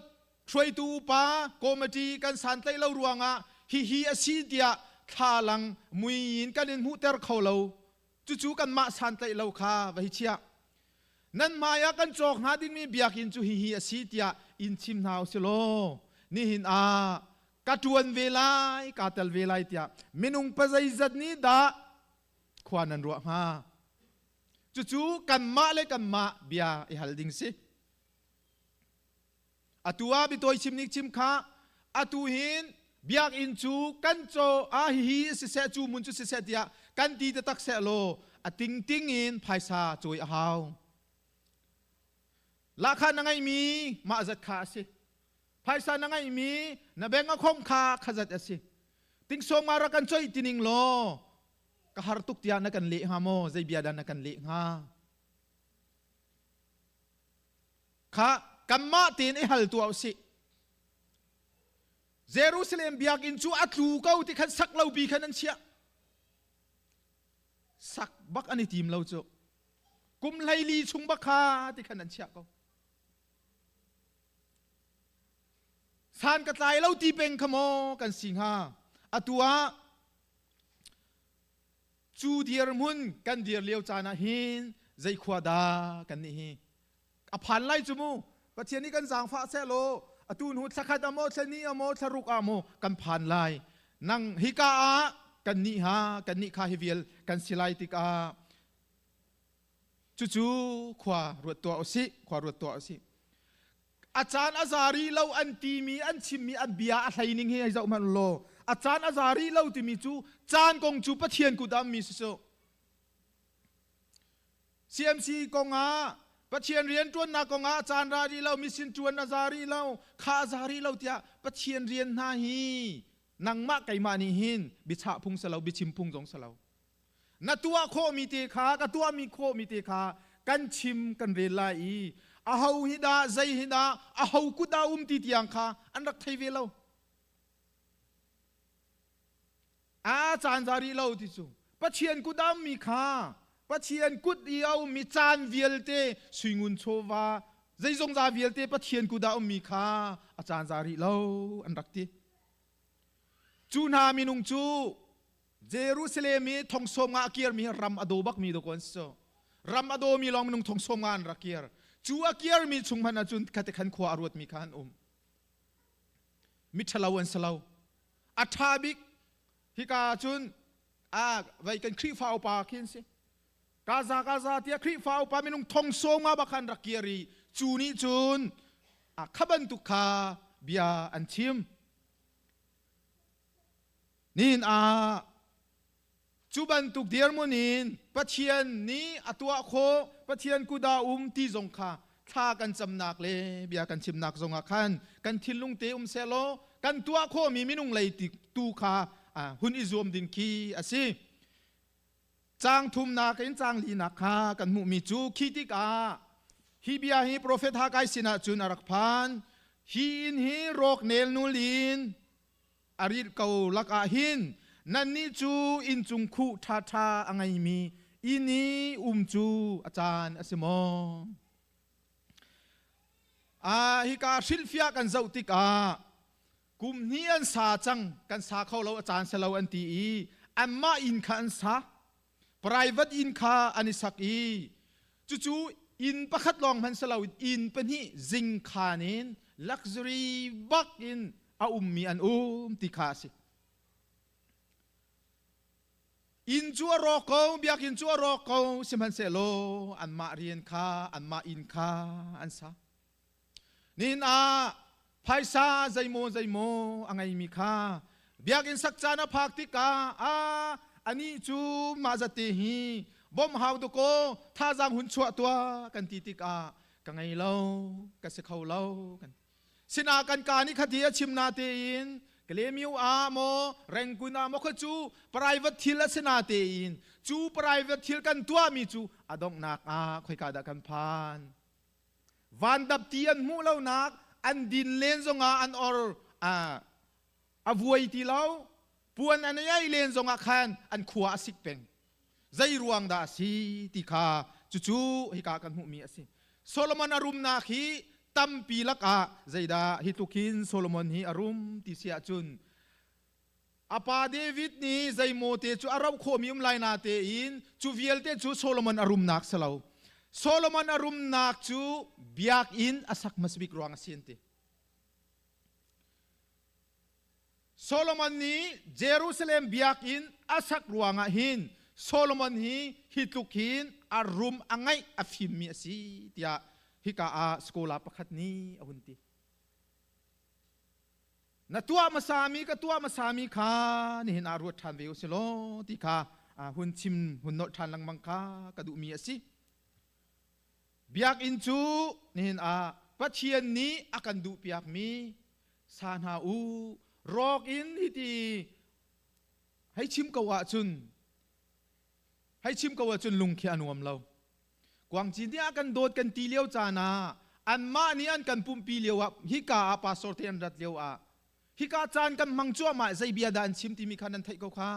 hruaitu upa committee kan santlaih lo ruangah hihi a si tiah thlalang mui in kan in hmuhter kho lo. Cucu kanmah santlaih lo kha va hi chiah. Nan hmai ah kan cawk hnga dingmi biakinn cu hihi a si tiah in chim hna u si law nihin ah ka ṭuan ve lai, kaa tel ve lai tiah minung pazeizat nih dah khua nan ruah hnga? Cucu kanmah le kanmah bia i hal ding si. Atu ah bitawi chim nih chim kha atu hin biakinn cu kan caw ah hihi siseh cu mun cu siseh tiah kan ti taktak seh law a tingting in phaisa cawi a hau. Lahkhah na ngeihmi mah zat kha a si. Phaisa na ngeihmi na beng a khom kha khazat a si. Tingsawm nga rak kan coih tining law ka har tuk tiah na kan leh hnga maw zei bia dah na kan leh hnga? Kha kanmah tein i hal tuah usih. Jerusalem biakinn cu a tlu ko ti khan sak lo bi khan an chiah. Sak bak an i tim lo cu. Kum 14 chung bak kha ti khan an chiah ko. San ka tlai lo ti peng kha maw kan si hnga. Atu ah cu dirhmun kan dir lio caan ah hin zei khua dah kan nih hi a phan lai cu mu Pathian nih kan zaangfah sehlaw atu hnu thlakhat ah maw thlani ah maw thlaruk ah maw kan phan lai nang hika ah kan nih ha kan nih kha hi vial kan si lai tikah cucu khua ruat tuah usih khua ruat tuah usih a caan a za rih lo an timi an chimmi an bia a hlei ning hi hei zoh hmanh law a caan a za rih lo timi cu caan kong cu Pathian kut ah mi si su CMC kong ah Pathian rian ṭuannak kong ah caan ra rih lo mission ṭuan a za rih lo kha a za rih lo tiah Pathian rian hna hi nangmah keimah nih hin biachah phung si lo biachim phung zong si lo na tuah khawhmi te kha ka tuahmi khawhmi te kha kan chim kan rel lai i aho hi dah zei hi dah aho kut dah um ti tiang kha an rak thei ve lo a caan za rih lo ti cu Pathian kut a ummi kha Pathian kut i a ummi caan vialte suingun chawva zeizong za vialte Pathian kut ah ummi kha a caan za rih lo an rak ti cu hna minung cu. Jerusalem i thong sawm nga a kirmi ram a daw bakmi dawkaw an si cu. Ram a dawmi lawng minung thong sawm nga an rak kir. Cu a kirmi chung hmanh ahcun khate khan khua a ruatmi kha an um. Miṭhalo an si lo. A ṭha bik hika ahcun a vai kan Khrihfa upa khi an si. Gaza Gaza tiah Khrihfa upa minung thong sawm nga bak khan rak kir i cu nih cun a kha bantuk kha bia an chim. Nihin ah cu bantuk dirhmun in Pathian nih a tuah khawh, Pathian kut ah um ti zong kha thla kan camnak le bia kan chimnak zongah khan kan thinlung te um sehlaw kan tuah khawhmi minung lei tu kha hun i zuam ding khi a si. Caang thumnak in caang linak kha kan hmuhmi cu khi tikah hi bia hi profet Haggai sinah cun a rak phan. Hi inn hi rawk nelnul in a rilh ko lakah hin nannih cu inncung khuh ṭhaṭha a ngeimi inn i um cu a caan a si maw? Ah, hika hrilhfiah kan zoh tikah kum hnih an sa cang kan sa kho lo a caan si lo an ti i anmah inn kha an sa private inn kha an i sak i cucu inn pakhat lawng hmanh si lo inn pahnih zingkhan in luxury bak in a ummi an um ti kha a si inn cu a rawk ko biakinn cu a rawk ko sihmanhsehlaw anmah rian kha anmah inn kha an sa Nihin ah phaisa zeimaw zeimaw a ngeimi kha biakinn sak caan a phak tikah a anih cu mah zate hi bawmh hau dakaw thazaang hun chuah tuah kan ti tikah ka ngei lo ka si kho lo kan sinah kan ka nih khati a chim na tein Kalemiu ah maw Rangoon ah maw kha cu private thil a si na tein cu private thil kan tuahmi cu a donghnak ah khoika dah kan phan Vandap ti an hmuh lonak an din len zongah an or a vuai ti lo. Puan an ei len zongah khan an khua a sik peng. Zei ruang dah a si ti kha cucu hika kan hmuhmi a si. Solomon a rumnak hi tampi lakah zeidah hi tluk hin Solomon hi a rum ti si ahcun a pa David nih zeimaw te cu a rauh khawhmi um lai na tein cu vialte cu Solomon a rumnak si lo. Solomon a rumnak cu biakinn a sak hmasabik ruang a si an ti. Solomon nih Jerusalem biakinn a sak ruangah hin Solomon hi hi tluk hin a rum a ngaih a fimmi a si tiah hika ah scholar pakhat nih a hun ti. Na tuah hmasami ka tuah hmasami kha nihin ah ruat ṭhan ve u si law ti kha hun chim hun nolh ṭhan lengmang kha ka duhmi a si. Biakinn cu nihin ah Pathian nih a kan duhpiakmi sa hna u rawk in hiti hei chim ko ahcun hei chim ko ahcun lung khi a nuam lo. Kuangci nih a kan dawt kan ti lio caan ah anmah nih an kan pumhpi lio ah hika ah pastor te an rat lio ah hika caan kan hmang cuahmah zei bia dah an chim timi kha nan theih ko kha.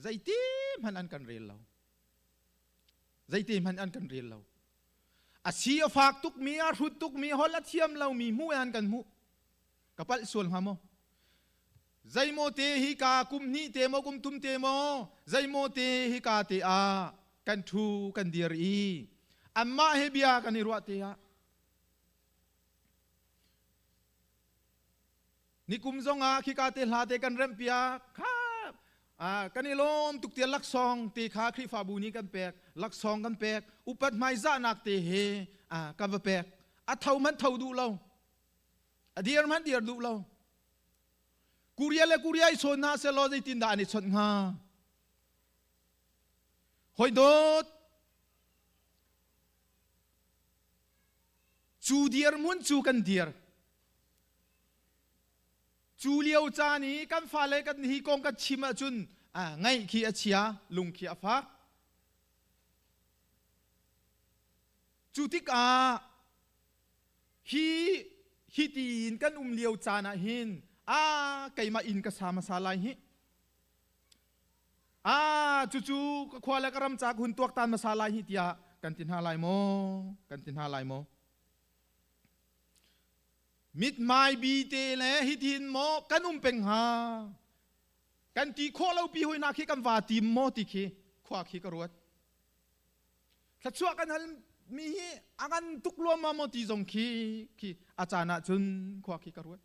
Zeiti hmanh an kan rel lo. Zeiti hmanh an kan rel lo. A si a fak tukmi, a hrut tukmi, holh a thiam lomi hmuh an kan hmuh. Ka palh sual hnga maw? Zeimaw te hi ka kum hnih te maw kum thum te maw zeimaw te hi ka te ah kan ṭhu kan dir i anmah he bia kan i ruah te ah nikum zong ah khika te hla te kan remh piak kha kan i lawm tuk tiah laksawng te kha Khrihfabu nih kan pek laksawng kan pek upat hmaizahnak te he kan va pek a tho hmanh tho duh lo A dir hmanh dir duh lo. Korea le Korea i chawn hna sehlaw zeitindah an i chawnh hnga? Hoi dawt, cu dirhmun cu kan dir. Cu lio caan i kan fale kan hi kong kan chim ahcun ngaih khi a chia, lung khi a fak. Cu tikah Hi hi tiin kan um lio caan ah hin a keimah inn ka sa hmasa lai hi. A cucu ka khua le ka ram ca ka hun tuaktan hmasa lai hi tiah kan ti hna lai maw? Kan ti hna lai maw? Mithmai bi te le hitin maw kan um peng hnga? Kan ti khawh lo pi hoi hna khi kan va tim maw ti khi khua khi ka ruat. Thluachuah kan hal mi hi a ngan tuk luam maw ti zong khi khi a caan ah cun khua khi ka ruat.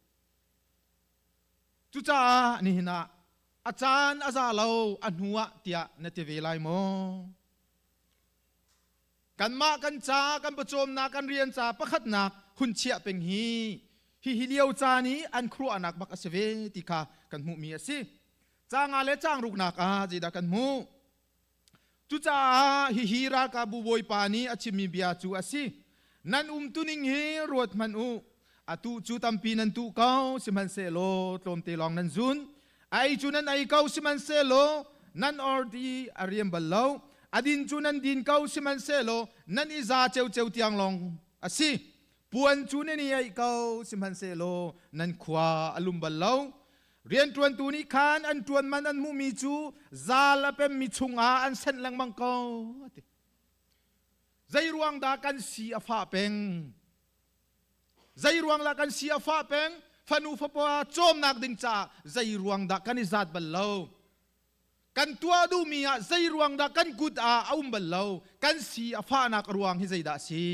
Cucaah nihin ah a caan a za lo a hnu ah tiah na ti ve lai maw? Kanmah kan ca kan pawcawmnak kan rian ca pakhatnak hun chiah peng hi hihi lio caan i an khuaruahnak bak a si ve ti kha kan hmuhmi a si. Ca nga le caang ruknak ah zeidah kan hmuh? Cucaah hihi ralkapbu bawipa nih a chimmi bia cu a si. Nan umtuning hi ruat hmanh u. Atu cu tampi nan tuh ko, sihmanhsehlaw tlawmte lawng nan zun. A ei cu nan ei ko, sihmanhsehlaw nan ordi a riam bal lo. A din cu nan din ko, sihmanhsehlaw nan i za ceoceo tiang lawng a si. Puan cu nan i aih ko, sihmanhsehlaw nan khua a lum bal lo. Rianṭuantu nih khan an ṭuan man an hmuhmi cu zal a pemmi chungah an senh lengmang ko, a ti. Zei ruang dah kan si a fah peng? Zei ruang dah kan si a fah peng? Fanu fapa cawmnak ding caah zei ruang dah kan i zat bal lo? Kan tuah duhmi ah zei ruang dah kan kut ah a um bal lo? Kan si a fahnak a ruang hi zeidah a si?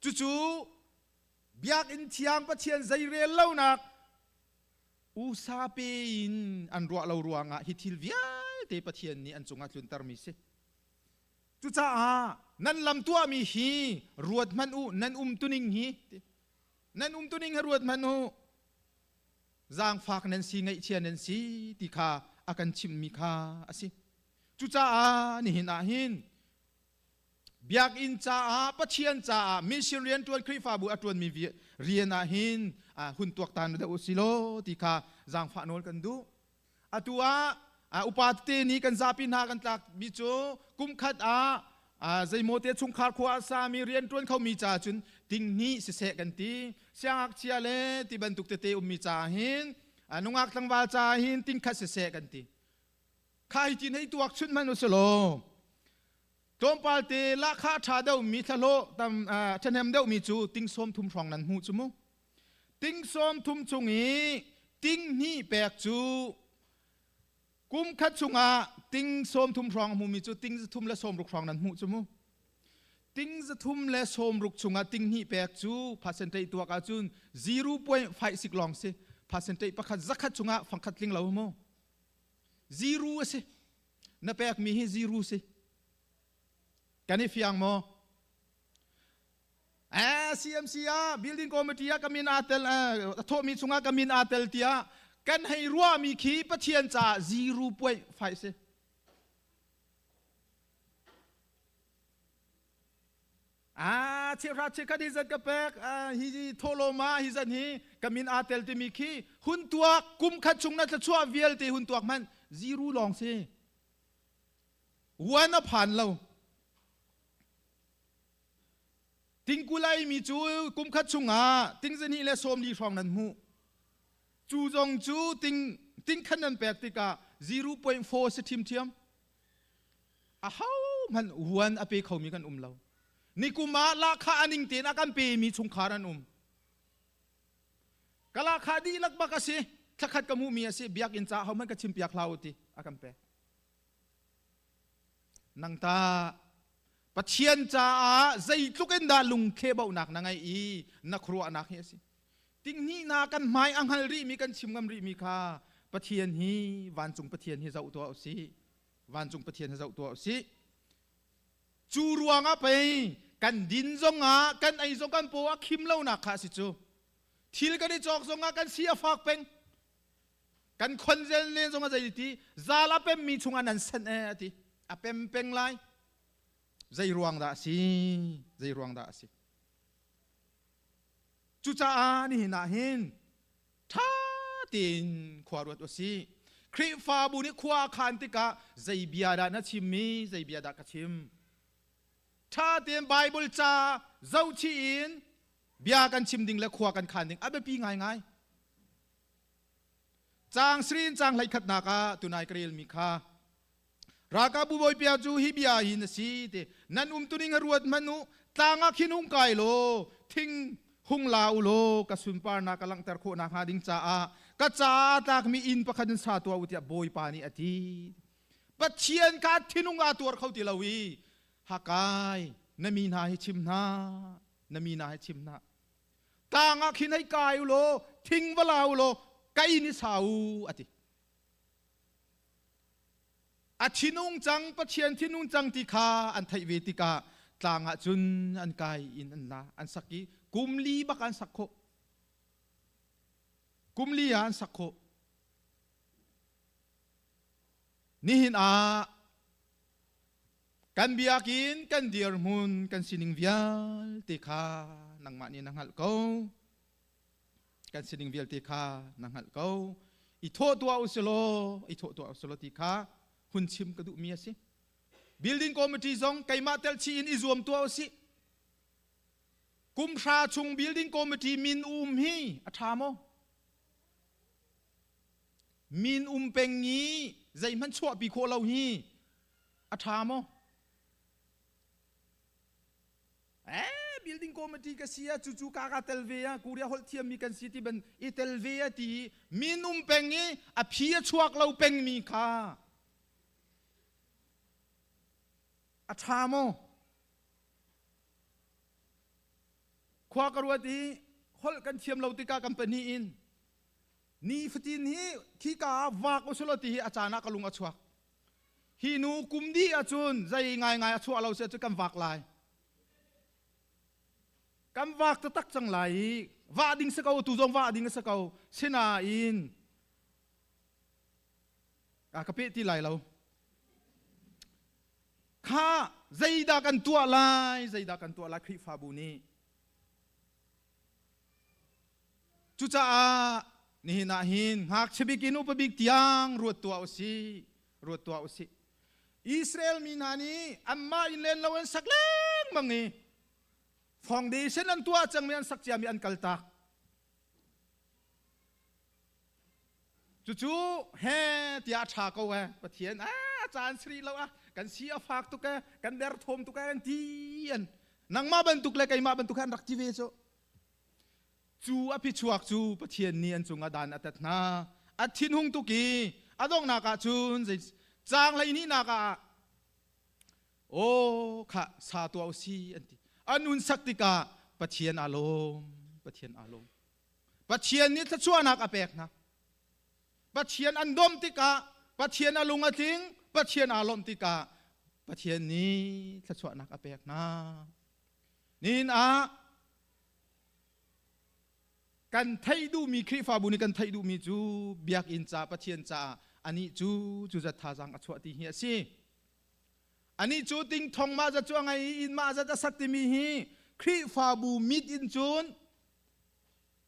Cucu Biakinn thiang Pathian zeirel lonak usa pe in an ruah lo ruangah hi thil vialte Pathian nih an cungah tluntermi si. Cucaah nan lam tuahmi hi ruat hmanh u, nan umtuning hi nan umtuning hi ruat hmanh u. Zaangfak nan si, ngaihchia nan si ti kha a kan chimmi kha a si. Cucaah nihin ah hin Biakinn caah Pathian caah mission rianṭuan Khrihfabu a ṭuanmi rian ah hin hun tuaktan deuh u si law ti kha zaangfah nawl kan duh. Atu ah upa tete nih kan zapi hna kan tlakmi cu kumkhat ah zeimaw te chungkhar khua a sami rianṭuan khomi caah cun tinghnih siseh kan ti. Siangngakchia le ti bantuk tete ummi caah hin nungak tlangval caah hin tingkhat siseh kan ti. Kha hi tin hei tuak chun hmanh u si law tlawmpal te lahkhah ṭha deuhmi thlahlawh tam ṭhahnem deuhmi cu ting sawm thum hrawng nan hmuh cu mu. Ting sawm thum chung i ting hnih pek cu kum khat chungah ting sawm thum hrawng a hmumi cu ting zathum le sawm ruk hrawng nan hmuh cu mu. Ting zathum le sawm ruk chungah ting hnih pek cu percentage tuak ahcun 0.5 lawng si. Percentage pakhat zakhat chungah fangkhat tling lo mu. Ziru a si. Na pekmi hi ziru si. Kan i fiang maw? Eh, CMC ah building committee ah ka min aa tel a thawhmi chungah ka min aa tel tiah kan hei ruahmi khi Pathian caah 0.5 si. Ah, cheuhra cheukhat hi zat ka pek, hi thawhlawm ah hi zat hi ka min aa tel timi khi hun tuak kum khat chung na thluachuah vialte hun tuak hmanh ziru lawng si. Uan a phan lo. Tingkulai mi cu kum khat chungah tingzani le sawmli hrawng nan hmuh. Cu zong cu ting ting khan nan pek tikah 0.4 si ṭhimṭhiam. Ahohmanh huan a pe khomi kan um lo. Nikum ah lahkhah a ning tein a kan pemi chungkhar an um. Ka lahkhah dihlak bak a si. Thlakhat ka hmuhmi a si. Biakinn caah hohmanh ka chimpiak hlah u ti a kan pek. Nang ta Pathian caah zeitluk in dah lungthlebauhnak na ngeih i na khuaruahnak hi a si. Tinghnih hna kan hmai a hngal rihmi kan chim ngam rihmi kha Pathian hi vancung Pathian hi zoh tuah u sih. Vancung Pathian hi zoh tuah u sih. Cu ruangah pei kan din zongah kan ei zong kan paw a khim lonak kha a si cu. Thil kan i cawk zongah kan si a fak peng. Kan khonzel len zongah zei ti zal a pemmi chungah nan senh e a ti. A pem peng lai. Zei ruang dah a si? Zei ruang dah a si? Cucaah nihin ah hin ṭha tein khua ruat u sih. Khrihfabu nih khua a khan tikah zei bia dah na chimmi, zei bia dah ka chim. Ṭha tein Baibal ca zohchih in bia kan chim ding le khua kan khan ding a biapi ngaingai. Caang srin caang hleikhatnak ah tunai ka relmi kha Ralkapbu bawipia cu hi bia hin a si ti nan umtuning a ruat hmanh u tlang ah khin hung kai law thing hung la u law ka sunparnak ka langhter khawh nakhnga ding caah Ka ca tlakmi inn pakhat in sa tuah u tiah Bawipa nih a ti. Pathian kha thinung aa tuar kho ti lo i Hakai na mi hna hi chim hna na mi hna hi chim hna tlang ah khin hei kai u law thing va la u law ka inn i sa u a ti. A thinung cang Pathian thinung cang ti kha an theih ve tikah tlang ah cun an kai in an la an sak i kum li bak an sak khawh. Kum li ah an sak khawh. Nihin ah kan biakinn kan dirhmun kan sining vialte kha nangmah nih na hngalh ko. Kan sining vialte kha na hngalh ko. I thawh tuah u silaw, i thawh tuah u silaw ti kha hun chim ka duhmi a si. Building committee zong keimah tel chih in i zuam tuah u sih. Kum hra chung building committee min um hi a ṭha maw? Min um peng i zeihmanh chuahpi khawh lo hi a ṭha maw? Eh, building committee ka si a cucu ka ka tel ve a Korea holh thiammi kan si ti ban i tel ve a ti min um peng i a phi a chuak lo pengmi kha a ṭha maw? Khua ka ruat i holh kan thiam lo tikah kan pahnih in nifatin hi khika ah vak usulaw ti hi a caan ah ka lung a chuak. Hi nu kum dih ahcun zei ngaingai a chuah lo si ahcun kan vak lai. Kan vak taktak cang lai i vah ding si ko tu zong vah ding a si ko. Sinain ka peh ti lai lo. Kha zeidah kan tuah lai zeidah kan tuah lai Khrihfabu nih cucaah nihin ah hin ngakchia bik in upa bik tiang ruat tuah u sih ruat tuah u sih Israel mi hna nih anmah inn len lo an sak lengmang i foundation an tuah cangmi an sak ciami an kaltak Cucu he tiah a ṭha ko eh Pathian a caan sri lo ah kan si a fak tuk eh kan derthawm tuk eh an ti an nangmah bantuk le keimah bantuk an rak ti ve cu cu a phichuak cu Pathian nih an cungah dan a tat hna a thinhung tuk i a donghnak ah cun zei caang hleihnih ah aw kha sa tuah u si an ti an un sak tikah Pathian aa lawm Pathian aa lawm Pathian nih thluachuahnak a pek hna. Pathian an dawm tikah Pathian a lung a tling, Pathian aa lawmh tikah Pathian nih thluachuahnak a pek hna. Nihin ah kan theih duhmi Khrihfabu nih kan theih duhmi cu biakinn ca Pathian caah anih cu cu zat thazaang a chuah ti hi a si. Anih cu tingthong mah zat cu a ngei i inn mah zat a sak timi hi Khrihfabu mit in cun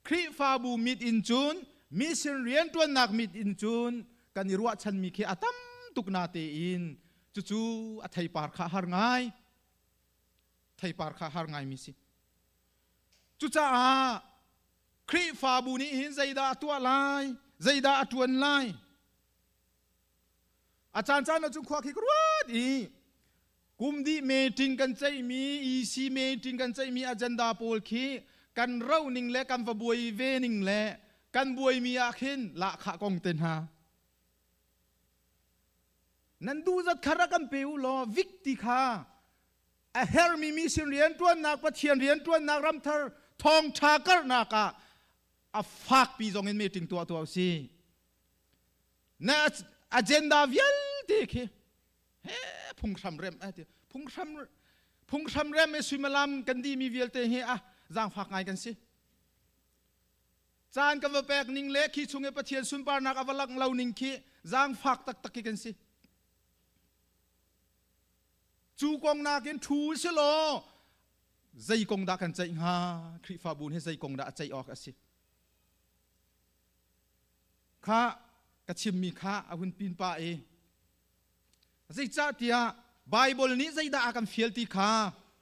Khrihfabu mit in cun mission rianṭuannak mit in cun kan i ruahchanmi khi a tam tuk na tein cucu a theipar kha har ngai theipar kha har ngaimi si cucaah Khrihfabu nih hin zeidah a tuah lai zeidah a ṭuan lai A caancaan ahcun khua khi ka ruat i kum dih meeting kan ceihmi EC meeting kan ceihmi agenda pawl khi kan ro ning le kan va buai ve ning le kan buaimi ah khin lahkhah kong te hna nan duh zat kha rak kan pe u law vik ti kha a hermi mission rianṭuannak Pathian rianṭuannak ramthar thawngṭha karhnak ah a fakpi zong in meeting tuah tuah u sih Na agenda vialte khi he phunghram rem eh ti phunghram phunghram rem i suimilam kan dihmi vialte hi ah zaangfak ngai kan si. Caan kan va pek ning le khi chung i Pathian sunparnak a va langh lo ning khi zaangfak taktak khi kan si. Cu kong nakin thu si law zei kong dah kan ceih hnga Khrihfabu nih zei kong dah a ceih awk a si. Kha ka chimmi kha a hun pin pah i zeicahtiah Baibal nih zeidah a kan fial ti kha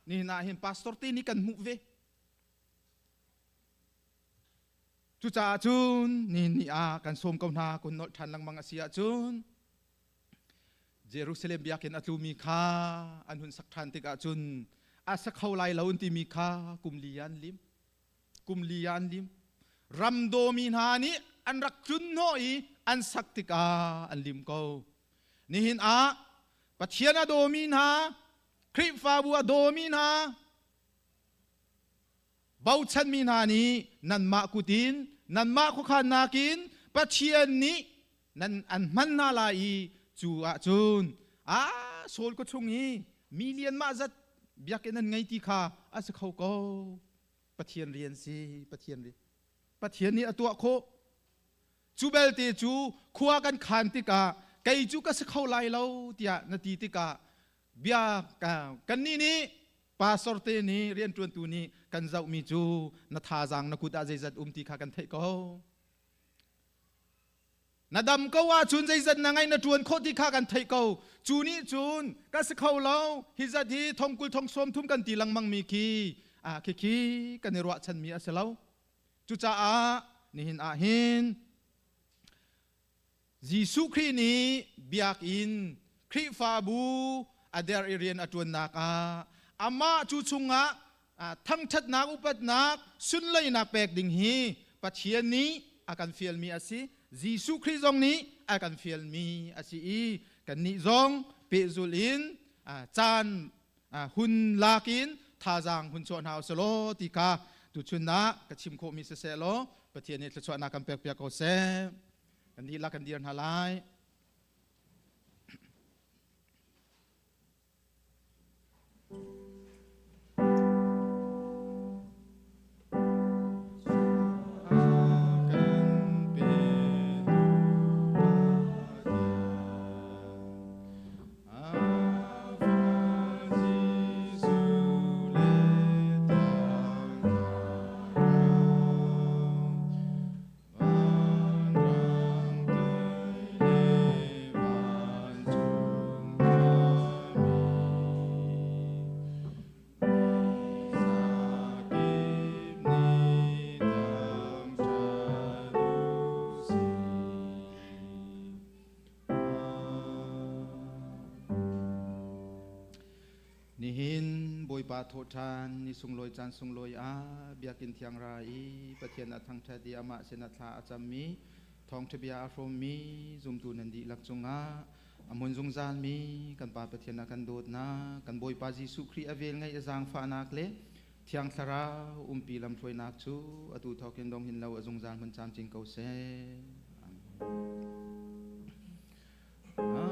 nihin ah hin pastor te nih kan hmuh ve. Cucaah cun nihin ni ah kan sawm ko hna kun nolh ṭhan lengmang a si ahcun Jerusalem biakinn a tlumi kha an hun sak ṭhan tikah cun a sa kho lai lo an timi kha kum li an lim. Kum li ah an lim. Ramdawmi hna nih an rak tlun hnawh i an sak tikah an lim ko. Nihin ah Pathian a dawmi hna, Khrihfabu a dawmi hna, bochanmi hna nih nanmah kut in nanmah khuakhannak in Pathian nih nan an hman hna lai i cu ahcun a Saul ka chung i million mah zat biakinn an ngei ti kha a si kho ko. Pathian rian si, Pathian rian. Pathian nih a tuah khawh. Cu belte cu khua kan khan tikah kei cu ka si kho lai lo tiah na ti tikah bia kannih nih pastor te nih rianṭuantu nih kan zohmi cu na thazaang na kut ah zeizat um ti kha kan theih ko. Na dam ko ahcun zeizat na ngai na ṭuan khawh ti kha kan theih ko. Cu nih cun ka si kho lo hi zat hi thongkul thong sawm thum kan ti lengmang mi khi khi kan i ruahchanmi a si lo. Cucaah nihin ah hin Jesuh Khrih nih biakinn Khrihfabu a der i rian a ṭuannak ah amah cu chungah thangṭhatnak upatnak sunlawinak pek ding hi Pathian nih a kan fialmi a si. Jesuh Khrih zong nih a kan fialmi a si i kannih zong pehzulh in caan hun lak in thazaang hun chuah hna usih law ti kha tuchun ah ka chim khawhmi siseh law Pathian nih thluachuahnak kan pekpiak ko seh. Kan dihlak kan dir hna lai. Nihin Bawipa thawhṭhan ni sunglawi caan sunglawi ah Biakinn thiang ra i Pathian a thangṭhat i amah sinah thla a cammi thawngṭha bia a hrawmmi zumtu nan dihlak cungah a hmun zungzalmi kan Pa Pathian a kan dawtnak kan Bawipa Jesuh Khrih a velngeih a zaangfahnak le Thiang Thlarau umpi lamhruainak cu atu thawkin dong hin lo a zungzal hmun camcin ko seh. Amen.